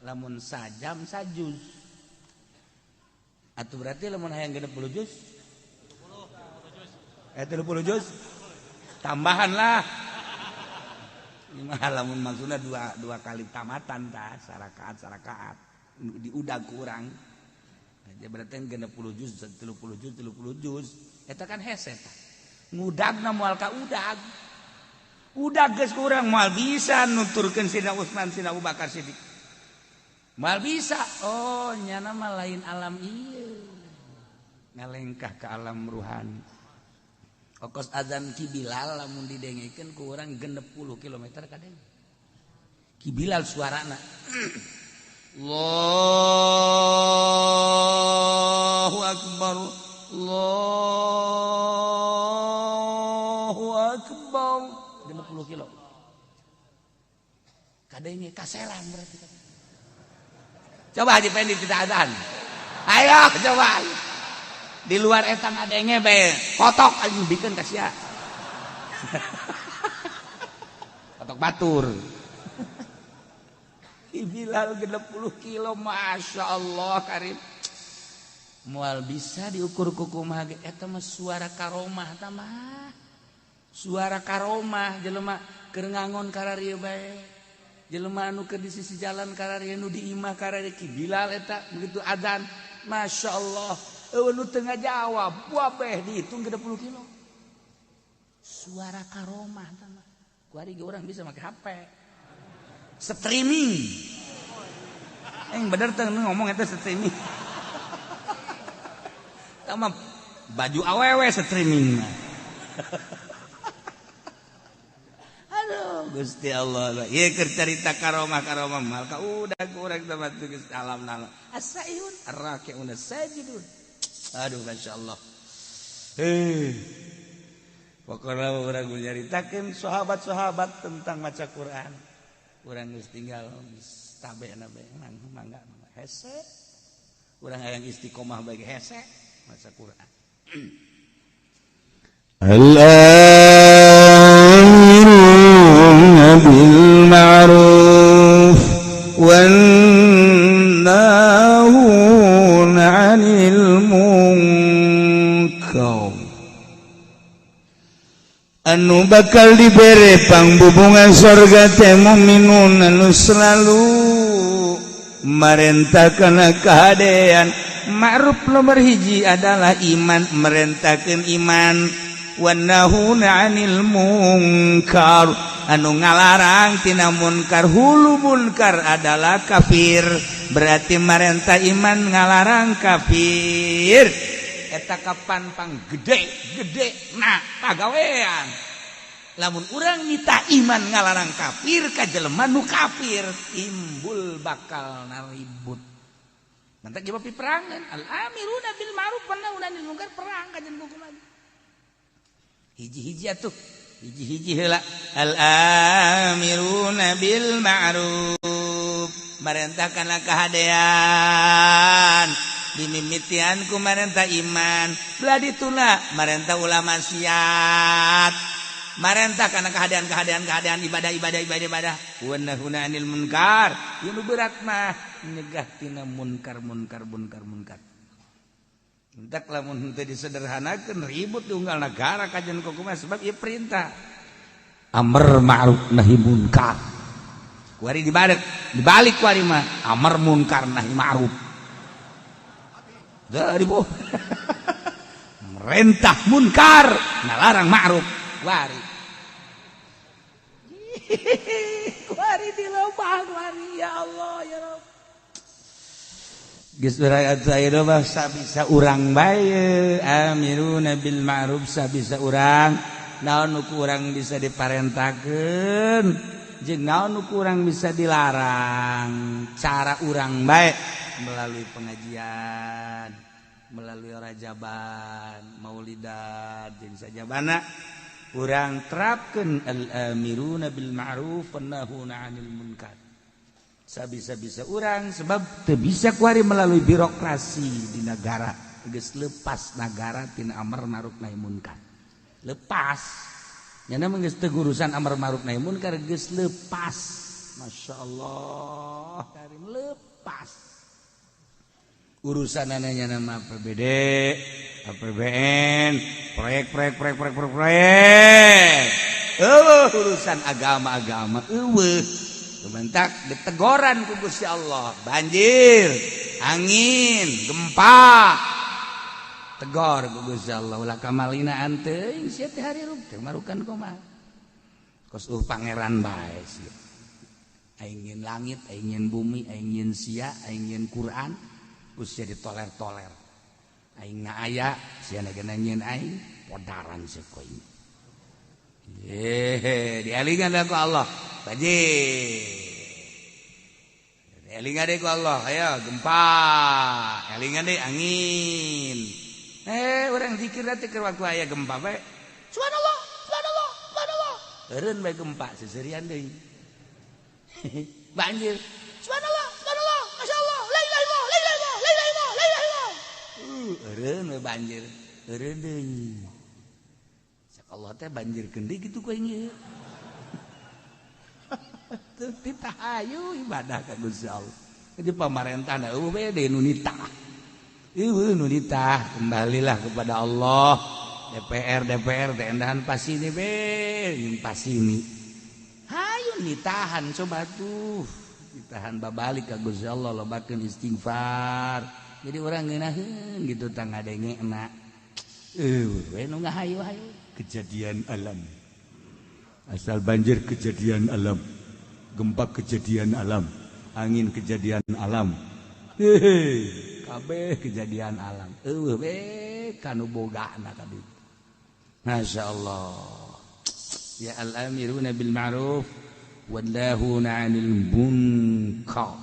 Lamun sajam sajuz. Atuh berarti lamun hayang 60 juz? 30 juz. Tambahan lah. Ini mah lamun maksudna dua kali tamatan tah, sarakaat diudag kurang. Ya berarti 60 juz, 30 juz, 30 juz. Eta kan hese tah. Ngudagna moal ka udag. Udah geus kurang moal bisa nuturkeun Sayyidina Utsman, Sayyidina Abu Bakar Siddiq. Moal bisa. Oh, nyana mah lain alam ieu. Ngalengkah ke alam ruhani. Okos azan Ki Bilal lamun didengekeun ku urang 60 km kadeng. Ki Bilal suarana. Allahu akbar. Allahu akbar. Kadenge kaselang berarti. Coba Haji Pendi tidak adzan. Ayo coba. Di luar eta ngadenge bae, kotok anjing bikeun ka sia. Kotok batur. Bilal 60 kilo, Masya Allah karim. Moal bisa diukur kukumaha ge eta mah suara karomah ta mah. Suara karomah jelema keur ngangon kararieu bae. Jelema anu keur di sisi jalan kararieu nu di imah kararieu Ki Bilal eta begitu adzan, Masya Allah. Eueuh nu teu ngajawab, wabeh dihitung 60 kilo. Suara karomah ta mah. Kuari ge urang bisa make HP. Streaming. Bener teh ngomong eta streaming. Tama baju awewe streaming mah. Aduh Gusti Allah. Ieu keur carita karomah-karomah mal ka udah kurang tempat geus alam nala. Asaihun arraki'un sajidun. Aduh masyaallah. Heh. Pokona urang nyaritakeun sahabat-sahabat tentang maca Quran. Urang geus tinggal tabe na bae mangga hese. Urang hayang istiqomah bae hese maca Quran. Al-amiruna bil ma'ruf wan nahuna 'anil munkar. Anu bakal dibere pangbubungan sorga teh mukminun anu selalu marentahkeun kahadean. Ma'ruf nomor hiji adalah iman, merentahkeun iman. Wan nahuna 'anil munkar, anu ngalarang tina munkar. Hulu munkar adalah kafir, berarti marentah iman ngalarang kafir. Eta kapan pang gede-gede nah pagawean. Lamun urang nita iman ngalarang kafir ka jelema nu kafir timbul bakal naribut. Mantak jawab peperangan. Al amiruna bil ma'ruf wan nahuna 'anil munkar, perang kajen hukum lagi. Hiji-hiji atuh, hiji-hiji heula. Al amiruna bil ma'ruf, marentahkanlah kahadean. Dimimitian ku marentah iman, belah dituna marentah ulama maksiat, marentah kana kahadean-kahadean kahadean ibadah-ibadah ibadah-ibadah. Wa nahuna 'anil munkar, ieu nu berat mah nyegah tina munkar munkar munkar munkar. Entak lamun henteu disederhanakeun ribut di unggal nagara kajian kumaha sebab ieu perintah amar ma'ruf nahi munkar. Kuari dibalik, dibalik kuari mah amar munkar nahi ma'ruf. Dari bu merentah munkar ngalarang ma'ruf. Wari kuari di lobang wari ya Allah ya Rabb. Geus urang atuh mah sabisa urang bae amiruna bil ma'ruf, sabisa urang naon nu kurang bisa diparentakeun jeung naon nu kurang bisa dilarang. Cara urang bae melalui pengajian, melalui rajaban, maulidan jeung sajabana urang terapkeun al-amiruna bil ma'ruf wan nahuna 'anil munkar. Sabisa-bisa urang sebab teu bisa kuari melalui birokrasi di negara. Geus lepas negara tina amar ma'ruf nahi munkar. Lepas. Nyana mah geus teu urusan amar ma'ruf nahi munkar, geus lepas. Masya Allah, karim lepas. Urusanana nyana mah APBD, APBN, proyek proyek proyek proyek proyek proyek. Eueuh urusan agama-agama eueuh. Kebentak ditegoran ku Gusti Allah, banjir, angin, gempa. Tegor ku Gusti Allah, ulah kamalina teuing sia teh harirup teh marukan kumaha. Kos pangeran bae sia. Aing nyeun langit, aing nyeun bumi, aing nyeun sia, aing nyeun Quran, ku sia ditoler-toler. Aing na aya, sia na nyeun aing, podaran sia ku aing. Ye, dialingan ku Allah. Banjir. Elingan deh ku Allah, ayo gempa. Elingan deh angin. Orang zikir nanti ke waktu aya gempa bae. Subhanallah, subhanallah, subhanallah. Eureun bae gempa seserian deui. Banjir. Subhanallah, subhanallah, masyaallah, la ilaha illallah, la ilaha illallah, la ilaha illallah, la ilaha illallah. Eureun we banjir. Eureun deui. Cak Allah teh banjirkeun deui kitu ku aing ieu. Teu ditahayu ibadah ka Gusti Allah. Jadi pamarentah eueuh we deui nu nitah. Eueuh nu nitah, kembalilah kepada Allah. DPR DPR teh endahan pasini be, jeung pasini. Hayu nitahan coba tuh. Ditahan babalik ka Gusti Allah lobakeun istighfar. Jadi urang ngeunaheun gitu tah ngadengena. Eueuh we nu ngahayu-hayu kejadian alam. Asal banjir kejadian alam. Gempa kejadian alam, angin kejadian alam. Hehe, kabeh kejadian alam. Eueuh we kanu bogana ka ditu. Masya Allah. Ya al-amiruna bil ma'ruf wan nahuna 'anil munkar.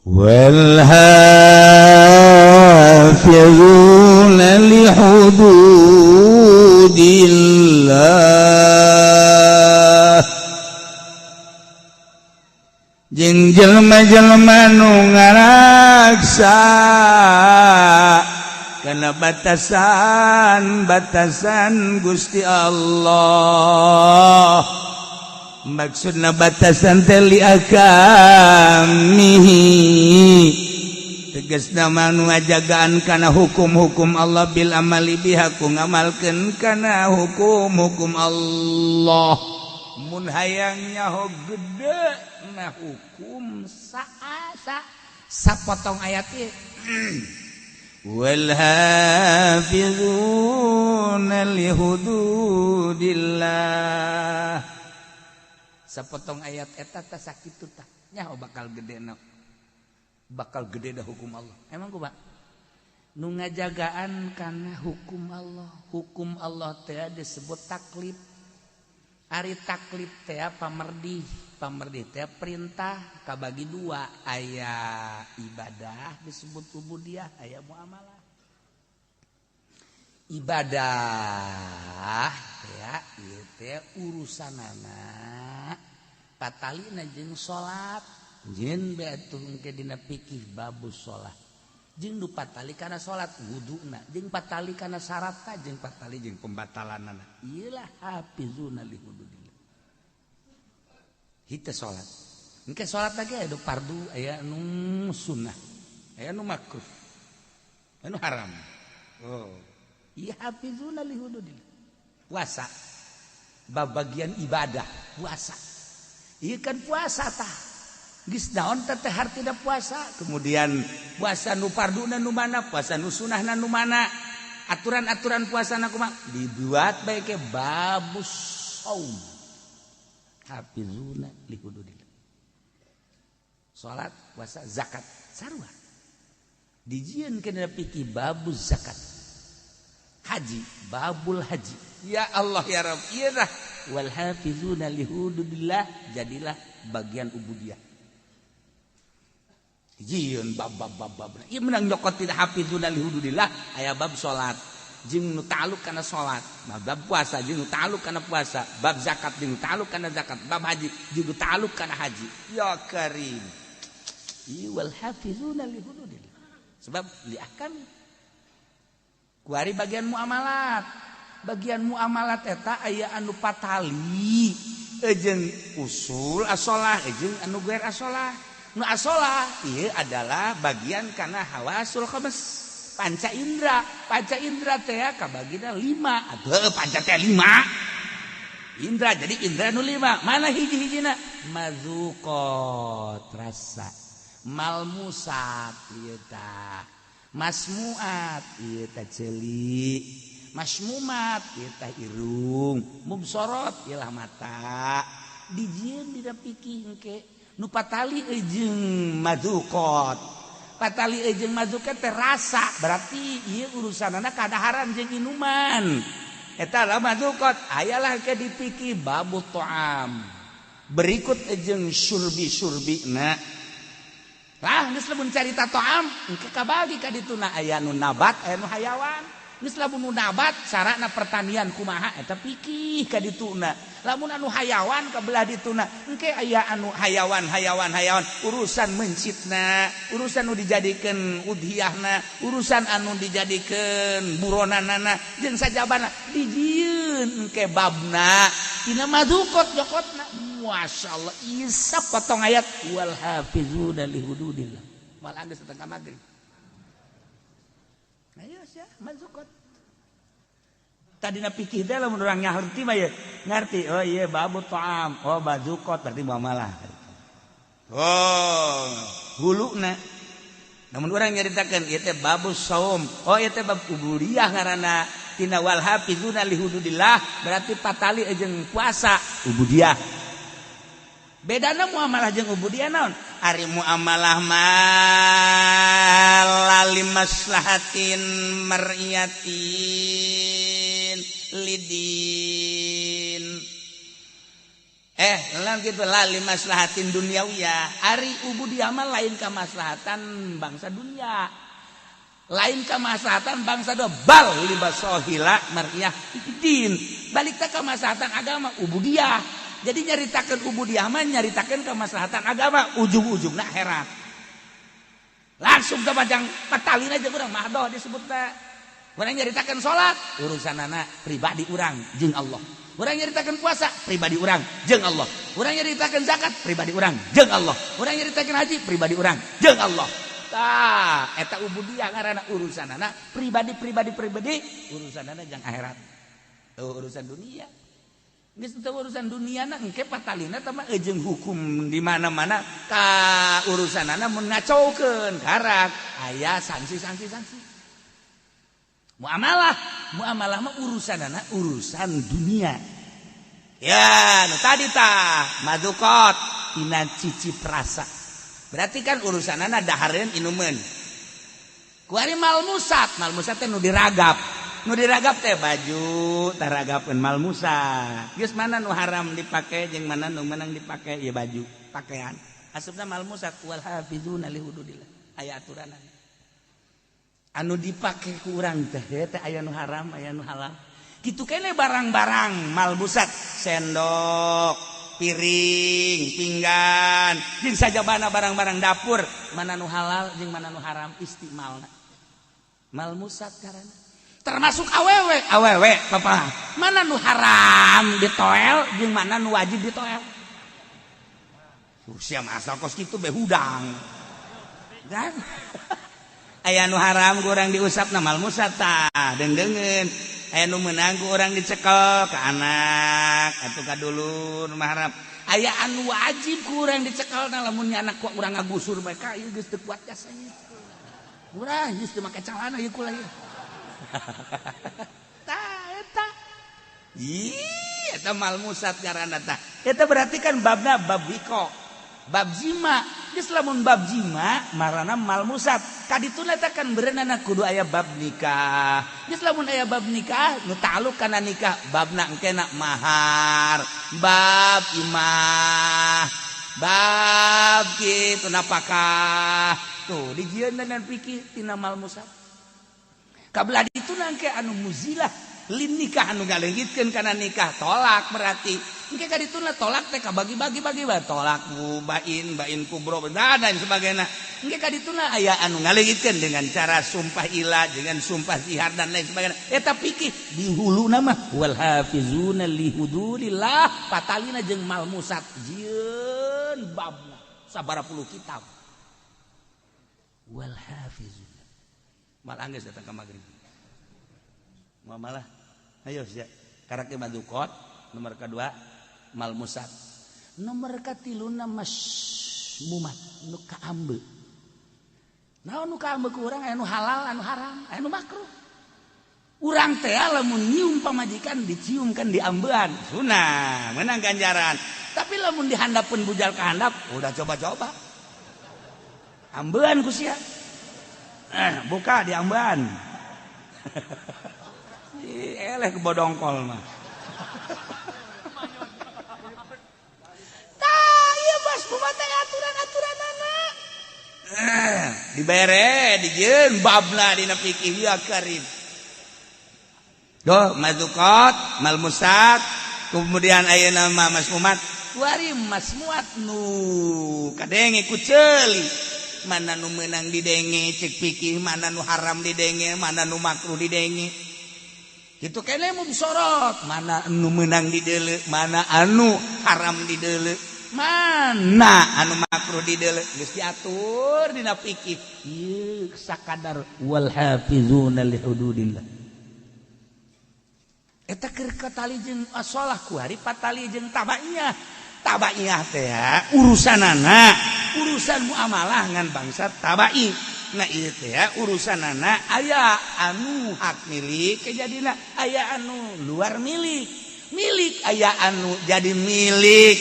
Wal hafizuna li hududillah. Jeung jelema-jelema nu ngaraksa kana batasan-batasan Gusti Allah. Maksudna batasan teh li akamihi tegasna manu ngajagaan kana hukum-hukum Allah bil amali biha ku ngamalkeun kana hukum-hukum Allah. Mun hayang nyaho gede na hukum saasa sapotong ayat ieu. Wal hafizuna li hududillah. Sapotong ayat eta tah sakitu tah nyaho bakal gede na. Bakal gede dah hukum Allah. Emang kumaha? Nu ngajagaan kana hukum Allah. Hukum Allah teh disebut taklif. Ari taklif teh pamerdih. Pamerdih teh perintah kabagi dua, aya ibadah disebut ubudiyah, aya muamalah. Ibadah teh ieu teh urusanana patalina jeung salat. Jeung bae atuh engke dina fikih babus salat. Jeung nu patali kana salat wuduna, jeung patali kana syaratna, jeung patali jeung pembatalanana. Ieu lah hafizuna li hududillah. Hita salat. Engke salat lagi aya nu fardu, aya nu sunnah, aya nu makruh, aya nu haram. Oh. Ieu hafizuna li hududillah. Puasa. Babagian ibadah, puasa. Ieu kan puasa tah. Geus naon teh hartina puasa? Kemudian puasa nu farduna nu mana, puasa nu sunahna nu mana? Aturan-aturan puasana kumaha? Dibuat bae ke babus saum. Hafizuna li hududillah. Salat, puasa, zakat, sarua. Dijieun kana fikih babus zakat. Haji, babul haji. Ya Allah ya Rabb, ieu tah wal hafizuna li hududillah jadilah bagian ubudiyah. Jieun bab bab bab bab. Ieu menang nyokot tidak hafizuna li hududillah aya bab salat jeung nu ta'alluq kana salat, bab puasa jeung nu ta'alluq kana puasa, bab zakat jeung nu ta'alluq kana zakat, bab haji jeung nu ta'alluq kana haji. Ya Karim. Ieu wal hafizuna li hududillah. Sebab li ahkam. Kuari bagian muamalat. Bagian muamalat eta aya anu patali jeung usul asolah jeung anu gair asolah. Nu asolah ieu adalah bagian kana hawasul khams, panca indra. Panca indra teh kabagina 5. Atuh panca teh 5. Indra jadi indra nu 5. Mana hiji-hijina? Mazuqat rasa, malmusat ieu tah, masmuat ieu tah ceuli, masmumat ieu tah irung, mubsorot ieu lah mata. Dijieun dina pikih engke nu patali jeung madukot. Patali jeung madukot teh rasa, berarti ieu urusanana kadaharan jeung inuman. Eta lah madukot, ayalah ke dipikir babu to'am. Berikut jeung surbi-surbina. Lah geus lamun carita to'am, engke kabagi ka dituna aya nu nabat, aya nu hayawan. Geus lamun nu nabat, carana pertanian kumaha eta pikih ka dituna. Lamun anu hayawan ka belah dituna, engke aya anu hayawan hayawan hayawan, urusan mencitna, urusan nu dijadikeun udhiyahna, urusan anu dijadikeun buronanana jeung sajabana dijieun engke babna tina madukot jokotna. Masyaallah, isap potong ayat wal hafizuna li hududillah. Malah geus datang ka magrib. Ayo sia mazukot. Tadina pikir teh lamun urang ngarti mah ye, ngarti, oh iya babu ta'am, oh bazukot berarti muamalah. Oh, huluna. Namun urang nyaritakeun ieu teh babu saum, oh ieu teh bab ubudiyah ngaranna tina wal hafizuna li hududillah, berarti patali jeung puasa ubudiyah. Bedana muamalah jeung ubudiyah naon? Ari muamalah mah lali maslahatin mar'iyatin lidin, eh gitu, lali maslahatin duniawiyah. Ari ubudiyah mah lain kemaslahatan bangsa dunia, lain kemaslahatan bangsa do, bal libasohila mar'iyah din, balik teh kemaslahatan agama ubudiyah. Jadi nyaritakan ubudiyah mah nyaritakan kemaslahatan agama, ujung-ujungna akhirat. Langsung ke pajang patalin aja urang mahdoh disebutna. Urang nyaritakan salat urusan anak pribadi urang jeung Allah. Urang nyaritakan puasa pribadi urang jeung Allah. Urang nyaritakan zakat pribadi urang jeung Allah. Urang nyaritakan haji pribadi urang jeung Allah. Tah, eta ubudiyah ngaranna, urusan anak pribadi pribadi pribadi, urusan anak jeung akhirat. Oh, urusan dunia. Geus teu urusan dunia na engke patalina teh mah jeung hukum di mana-mana ka urusanana mun ngacaukeun karak aya sanksi-sanksi sanksi. Muamalah, muamalah mah urusanana urusan dunia. Ya, nu tadi tah madukot tina cicip rasa. Berarti kan urusanana dahareun inumeun. Kuari malmusat, malmusat teh nu diragap. Nu diragap teh baju, taragapeun malmusat. Geus mana nu haram dipake jeung mana nu menang dipake, ya baju, pakaian. Asupna malmusat wal hafizuna li hududillah. Aya aturanana. Anu dipake ku urang teh teh aya nu haram, aya nu halal. Kitu kene barang-barang malmusat, sendok, piring, pinggan, jeung sajabana barang-barang dapur, mana nu halal jeung mana nu haram istimalna. Malmusat karana. Termasuk awewe, awewe papa, mana nu haram ditoel jeung mana nu wajib ditoel. Sia asal kos kitu be hudang kan. Aya nu haram ku urang diusap na malmusat tah deungdeungeun. Aya nu meunang ku urang dicekel ka anak atuh ka dulur mah haram. Aya anu wajib ku urang dicekel na lamun anak ku urang ngagusur bae ka ieu geus teu kuat jasanya. Urang geus teu make calana ieu kula ieu. Tah eta. Ih, eta malmusat ngaranna tah. Eta berarti kan babna bab wiko, bab jima. Geus lamun bab jima marana malmusat. Kadituna teh kan berenana kudu aya bab nikah. Geus lamun aya bab nikah nu ta'alluq kana nikah, babna engkena mahar, bab imah, bab kitu napakah. Tuh dijieun dengan fikih tina malmusat. Kabelah ditu nangke anu muzilah lin nikah, anu ngaleungitkeun kana nikah, tolak berarti. Engke ka dituna tolak teh kabagi-bagi bagi bae, tolak bain, bain kubro dan lain sebagainya. Engke ka dituna aya anu ngaleungitkeun dengan cara sumpah ila, dengan sumpah zihar dan lain sebagainya. Eta fikih di huluna mah wal hafizuna li hududillah, patalina jeung malmusat jieun babna sabaraha puluh kitab. Wal hafizuna. Malah geus datang ka magrib. Muamalah. Ayo sia. Karakter madukot nomor kedua malmusat. Nomor katiluna masmumat nu kaambe. Naon nu kaambe ku urang, aya nu halal, anu haram, aya nu makruh. Urang teh lamun nyium pamajikan dicium kan diambean, sunah, menang ganjaran. Tapi lamun dihandapun bujal ka handap, udah coba-coba. Ambean ku sia. Buka diambean. Eleh kebodongkol mah. Tah, ieu bos kumaha teh aturan-aturanana. Dibere dijieun babna dina fikih ya karim. Doh, mazukot, malmusat, Kemudian ayeuna mah Mas Mumat, kuari Mas Muat nu kadenge ku ceuli. Mana nu meunang didenge cek pikir, mana nu haram didenge, mana nu makruh didenge. Kitu kene mu sorot, mana nu meunang dideuleu, mana anu haram dideuleu, mana anu makruh dideuleu, geus diatur dina fikih. Ieu sakadar wal hafizuna li hududillah. Eta keur katali jeung asolah kuari patali jeung tabaiyah. Tabaiyah teh urusanana, urusan muamalah ngan bangsa tabai. Nah ieu teh urusanana aya anu hak milik kejadina, aya anu luar milik. Milik aya anu jadi milik.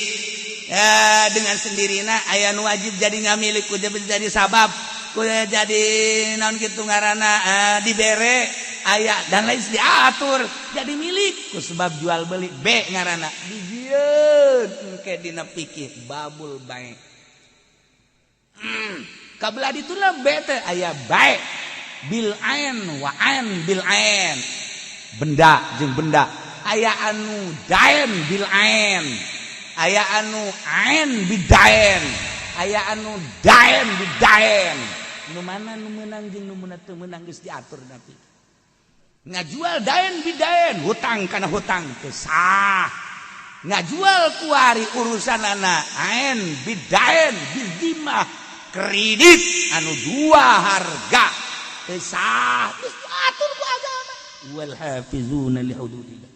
Ya, dengan sendirina aya anu wajib jadi ngamilik kudu jadi sabab, kudu jadi naon kitu ngaranna dibere aya dan lain diatur jadi milik ku sebab jual beli B ngaranna dijieun engke dina pikir babul bae. Kabelah dituna B teh aya bae bil ain wa ain bil ain, benda jeung benda, aya anu dain bil ain, aya anu ain bidain, aya anu dain bidain. Nu mana nu meunang jeung nu teu meunang geus diatur tapi ngajual dain bidain hutang kana hutang teu sah. Ngajual kuari urusanana ain bidain bidimah kredit anu dua harga teu sah, geus diatur ku agama. Wal hafizuna li hududillah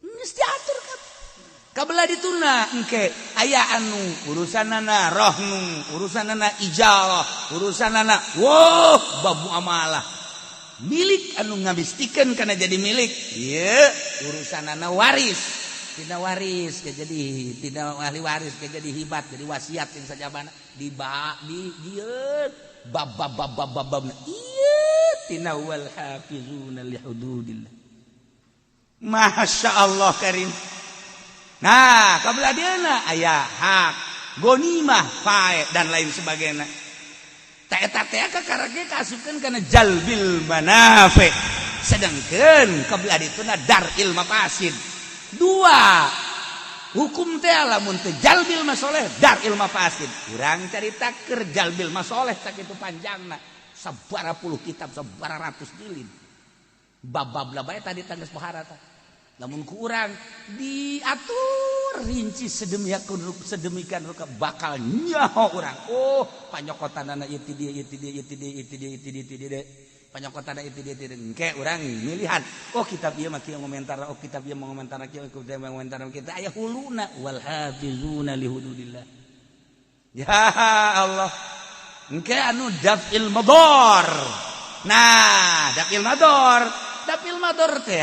geus diatur kan. Kabelah dituna engke aya anu urusanana rohnu, urusanana ijarah, urusanana wah bab muamalah. Milik anu ngabistikeun kana jadi milik, ieu urusanana waris, tidak waris ke jadi tidak ahli waris ke jadi hibat, jadi wasiat yang sajabana di ba di dieu bab bab bab bab bab bab ieu tina wal hafizuna li hududillah. Masya Allah karim. Nah, kabelah dieuna aya hak gonimah fae dan lain sebagainya. Ta eta teh kakarake kaasupkeun kana jalbil manafi. Sedangkeun kabelah dituna dar'il mafasid. Dua hukum teh lamun teu jalbil masoleh dar'il mafasid. Urang carita keur jalbil masoleh sakitu panjangna, sabaraha puluh kitab, sabaraha ratus jilid. Bab-bab lah bae tadi tangges pohara tah. Lamun ku urang diatur rinci sedemikian rupa bakal nyaho urang. Oh, panyokotanana ieu ti dieu, ieu ti dieu, ieu ti dieu, ieu ti dieu, ieu ti dieu, ti dieu. Panyokotanana ieu ti dieu, ti dieu. Engke urang milihan. Oh, kitab ieu mah kieu ngomentar, oh kitab ieu ngomentar kieu, kitab ieu ngomentar kieu. Aya huluna wal hafizuna li hududillah. Ya Allah. Engke anu daf'il madar. Nah, daf'il madar. Daf'il madar teh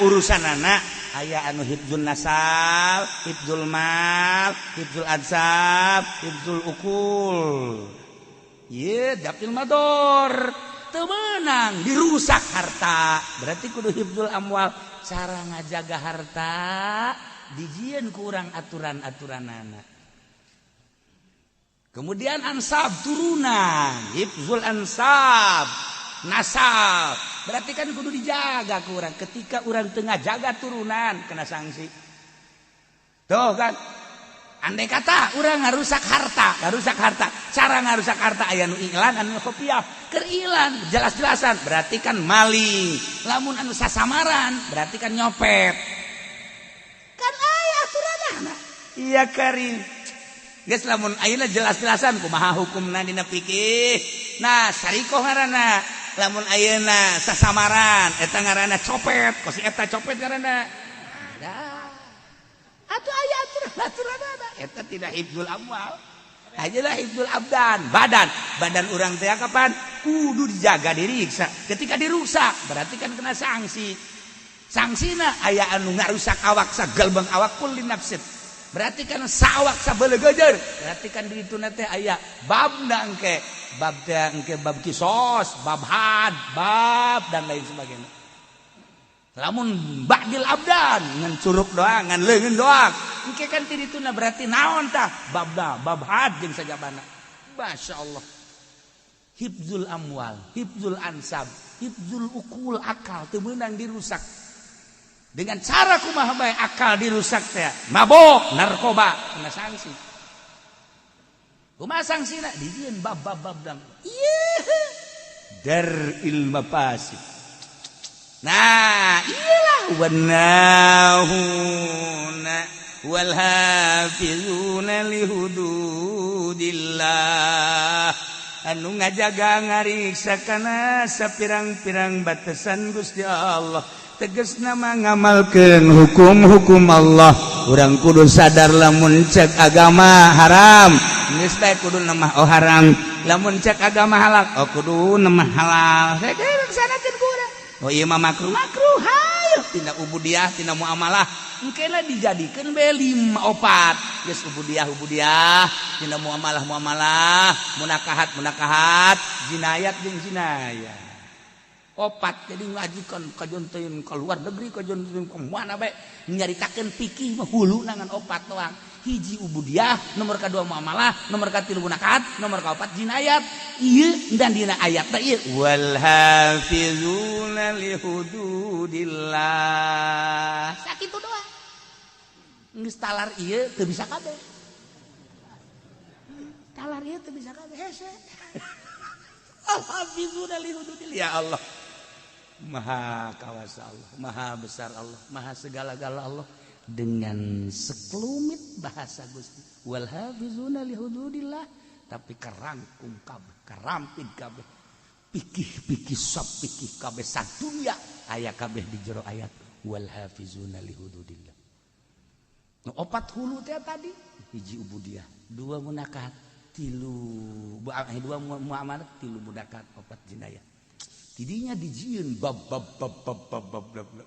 urusanana aya anu hifdzul nasab, hifdzul mal, hifdzul ansab, hifdzul ukul. Ieu daf'il madar. Teu meunang dirusak harta, berarti kudu hifdzul amwal. Cara ngajaga harta dijieun ku urang aturan-aturanana. Kemudian ansab turunan, hifdzul ansab, nasab. Berarti kan kudu dijaga ku urang. Ketika urang tengah jaga turunan kena sanksi. Tuh kan. Andai kata urang ngarusak harta, ngarusak harta. Cara ngarusak harta aya nu iklan anu kopiah. Keur ilan jelas-jelasan berarti kan maling. Lamun anu sasamaran berarti kan nyopet. Kan aya aturanana. Iya karim. Geus lamun ayeuna jelas-jelasan kumaha hukumna dina fikih. Nah, sarikoh ngaranna. Lamun ayeuna sasamaran eta ngaranna copet, kos eta copet ngaranna. Nah. Atuh aya aturan-aturanana. Eta tidak hifdzul amwal. Ajalah hifdzul abdan, badan. Badan urang teh kapan kudu dijaga diriksa. Ketika dirusak berarti kan kena sanksi. Sanksina aya anu ngarusak awak sagalbang awak kulli nafsin. Berarti kan sawak sabelegejer. Berarti kan di ditu teh aya babna engke, bab teh engke bab kisos, bab had, bab dan lain sebagainya. Lamun ba'dil abdan ngan curug doang, ngan leungeun doang. Engke kan ti dituna berarti naon tah? Babna, bab had jeung sajabana. Masya Allah. Hifdzul amwal, hifdzul ansab, hifdzul ukul akal teu meunang dirusak. Dengan cara kumaha bae akal dirusak teh, mabok, narkoba, kena sanksi. Kumaha sanksina? Dijieun bab bab bab dang. Ieu dar'il mafasid. Nah, iyalah wanahuna wal hafizuna lihududillah, anu ngajaga ngariksa kana sapirang-pirang batasan Gusti Allah, tegesna mah ngamalkeun hukum-hukum Allah. Urang kudu sadar lamun cek agama haram geus bae kudu nemah oh haram, lamun cek agama halal oh kudu nemah halal. Laksanakeun ku urang. Oh ieu mah makruh, makruh hayu tina ubudiah, tina muamalah engkena dijadikeun bae lima opat geus ubudiah ubudiah, tina muamalah muamalah, munakahat munakahat, jinayat jeung jinayat opat. Jadi ngajikan kajon teuing ke luar negeri, kajon teuing ke mana bae, nyaritakeun fikih mah hulu nangan opat doang: hiji ubudiah, nomor kedua muamalah, nomor katilu munakahat, nomor kaopat jinayat. Ieu dan dina ayat teh ieu wal hafizuna li hududillah, sakitu doang. Geus talar ieu teu bisa kabeh, talar ieu teu bisa kabeh, hese. Al hafizuna li hududillah. Ya Allah, maha kawasa Allah, maha besar Allah, maha segala-gala Allah. Dengan sekelumit bahasa Gusti wal hafizuna li hududillah, tapi kerangkum kabeh, kerampit kabeh pikih-pikih sop pikih kabeh sadunya aya kabeh di jero ayat wal hafizuna li hududillah. Nu opat hulu teh tadi: hiji ubudiah, dua munakahat, tilu dua muamalah, tilu munakahat, opat jinayah. Tidinya dijieun bab bab bab bab bab bab bab, bab.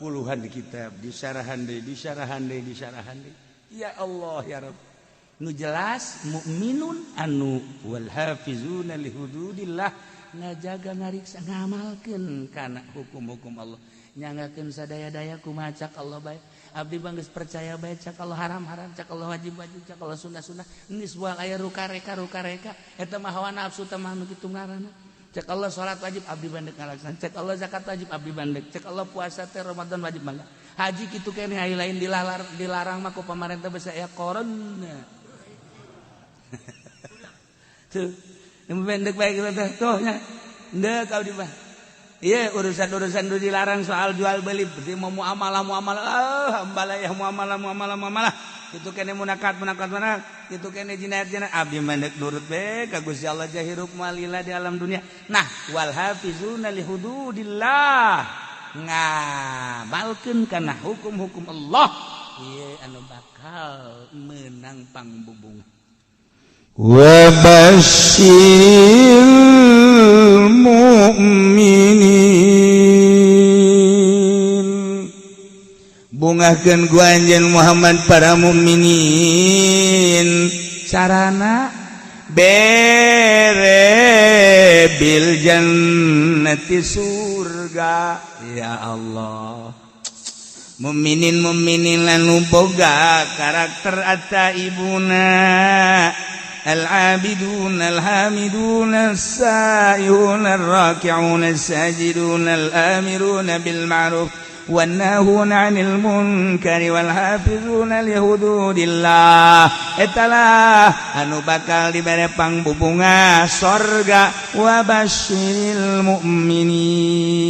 Puluhan kitab disyarahan deui, disyarahan deui, disyarahan deui. Ya Allah ya Rabb, nu jelas mukminun anu wal hafizuna li hududillah, ngajaga ngariksa ngamalkeun kana hukum-hukum Allah, nyanggakeun sadaya-daya kumaha cak Allah bae. Abdi bang geus percaya bae, cak Allah haram haram, cak Allah wajib wajib, cak Allah sunnah sunnah. Geus buang aya rukareka rukareka, eta mah hawa nafsu teh mah nu kitu ngaranna. Cek Allah salat wajib, abdi bandek ngalaksan. Cek Allah zakat wajib, abdi bandek. Cek Allah puasa teh Ramadan wajib mangga. Haji kitu keneh, aya lain dilalar, dilarang mah ku pamarentah basa aya corona tuh, yang pendek bae kitu teh tuh nya ndek abdi mah. Iya, urusan-urusan nu dilarang soal jual beli berarti mau muamalah muamalah, ah ambalayah muamalah muamalah muamalah itu kene munakat munakat mana itu kene jinayat jinayat, abdi mandek nurut be ka Gusti Allah, jahirup malila di alam dunia. Nah, wal hafizuna li hududillah, ngamalkeun kana hukum-hukum Allah, ieu anu bakal menang pangbubung. Wa basyiril mu'minin, bungahkeun ku anjeun Muhammad para mukminin, carana bere bil jannati surga. Ya Allah, mukminin mukminin anu boga karakter atta ibuna العابدون الحامدون السائحون الراكعون الساجدون الآمرون بالمعروف والناهون عن المنكر والحافظون لحدود الله, etalah anu bakal dibere pangbubunga sorga. Wa basyiril mukminin,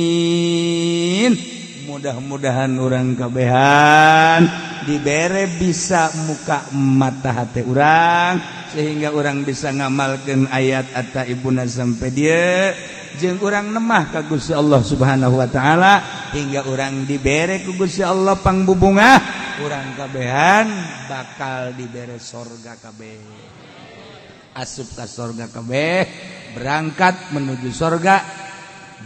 mudah-mudahan urang kabehan dibere bisa muka mata hati urang sehingga urang bisa ngamalkan ayat atau ibuna sampai dia jeung urang nemah ka Gusti Allah Subhanahu wa taala hingga urang dibere ku Gusti Allah pangbubunga, urang kabehan bakal dibere sorga kabeh, asup ka sorga kabeh, berangkat menuju sorga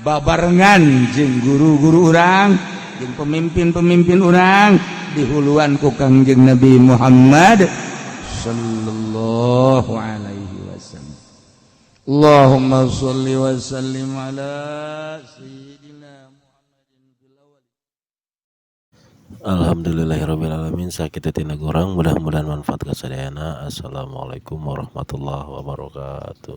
babarengan jeung guru-guru urang jeung pemimpin-pemimpin urang dihuluan ku Kangjeng Nabi Muhammad sallallahu alaihi wasallam. Allahumma shalli wa sallim ala sayyidina Muhammadin fil awwal. Alhamdulillahirabbil alamin, sakitu tina urang, mudah-mudahan manfaat kasadayana. Assalamualaikum warahmatullahi wabarakatuh.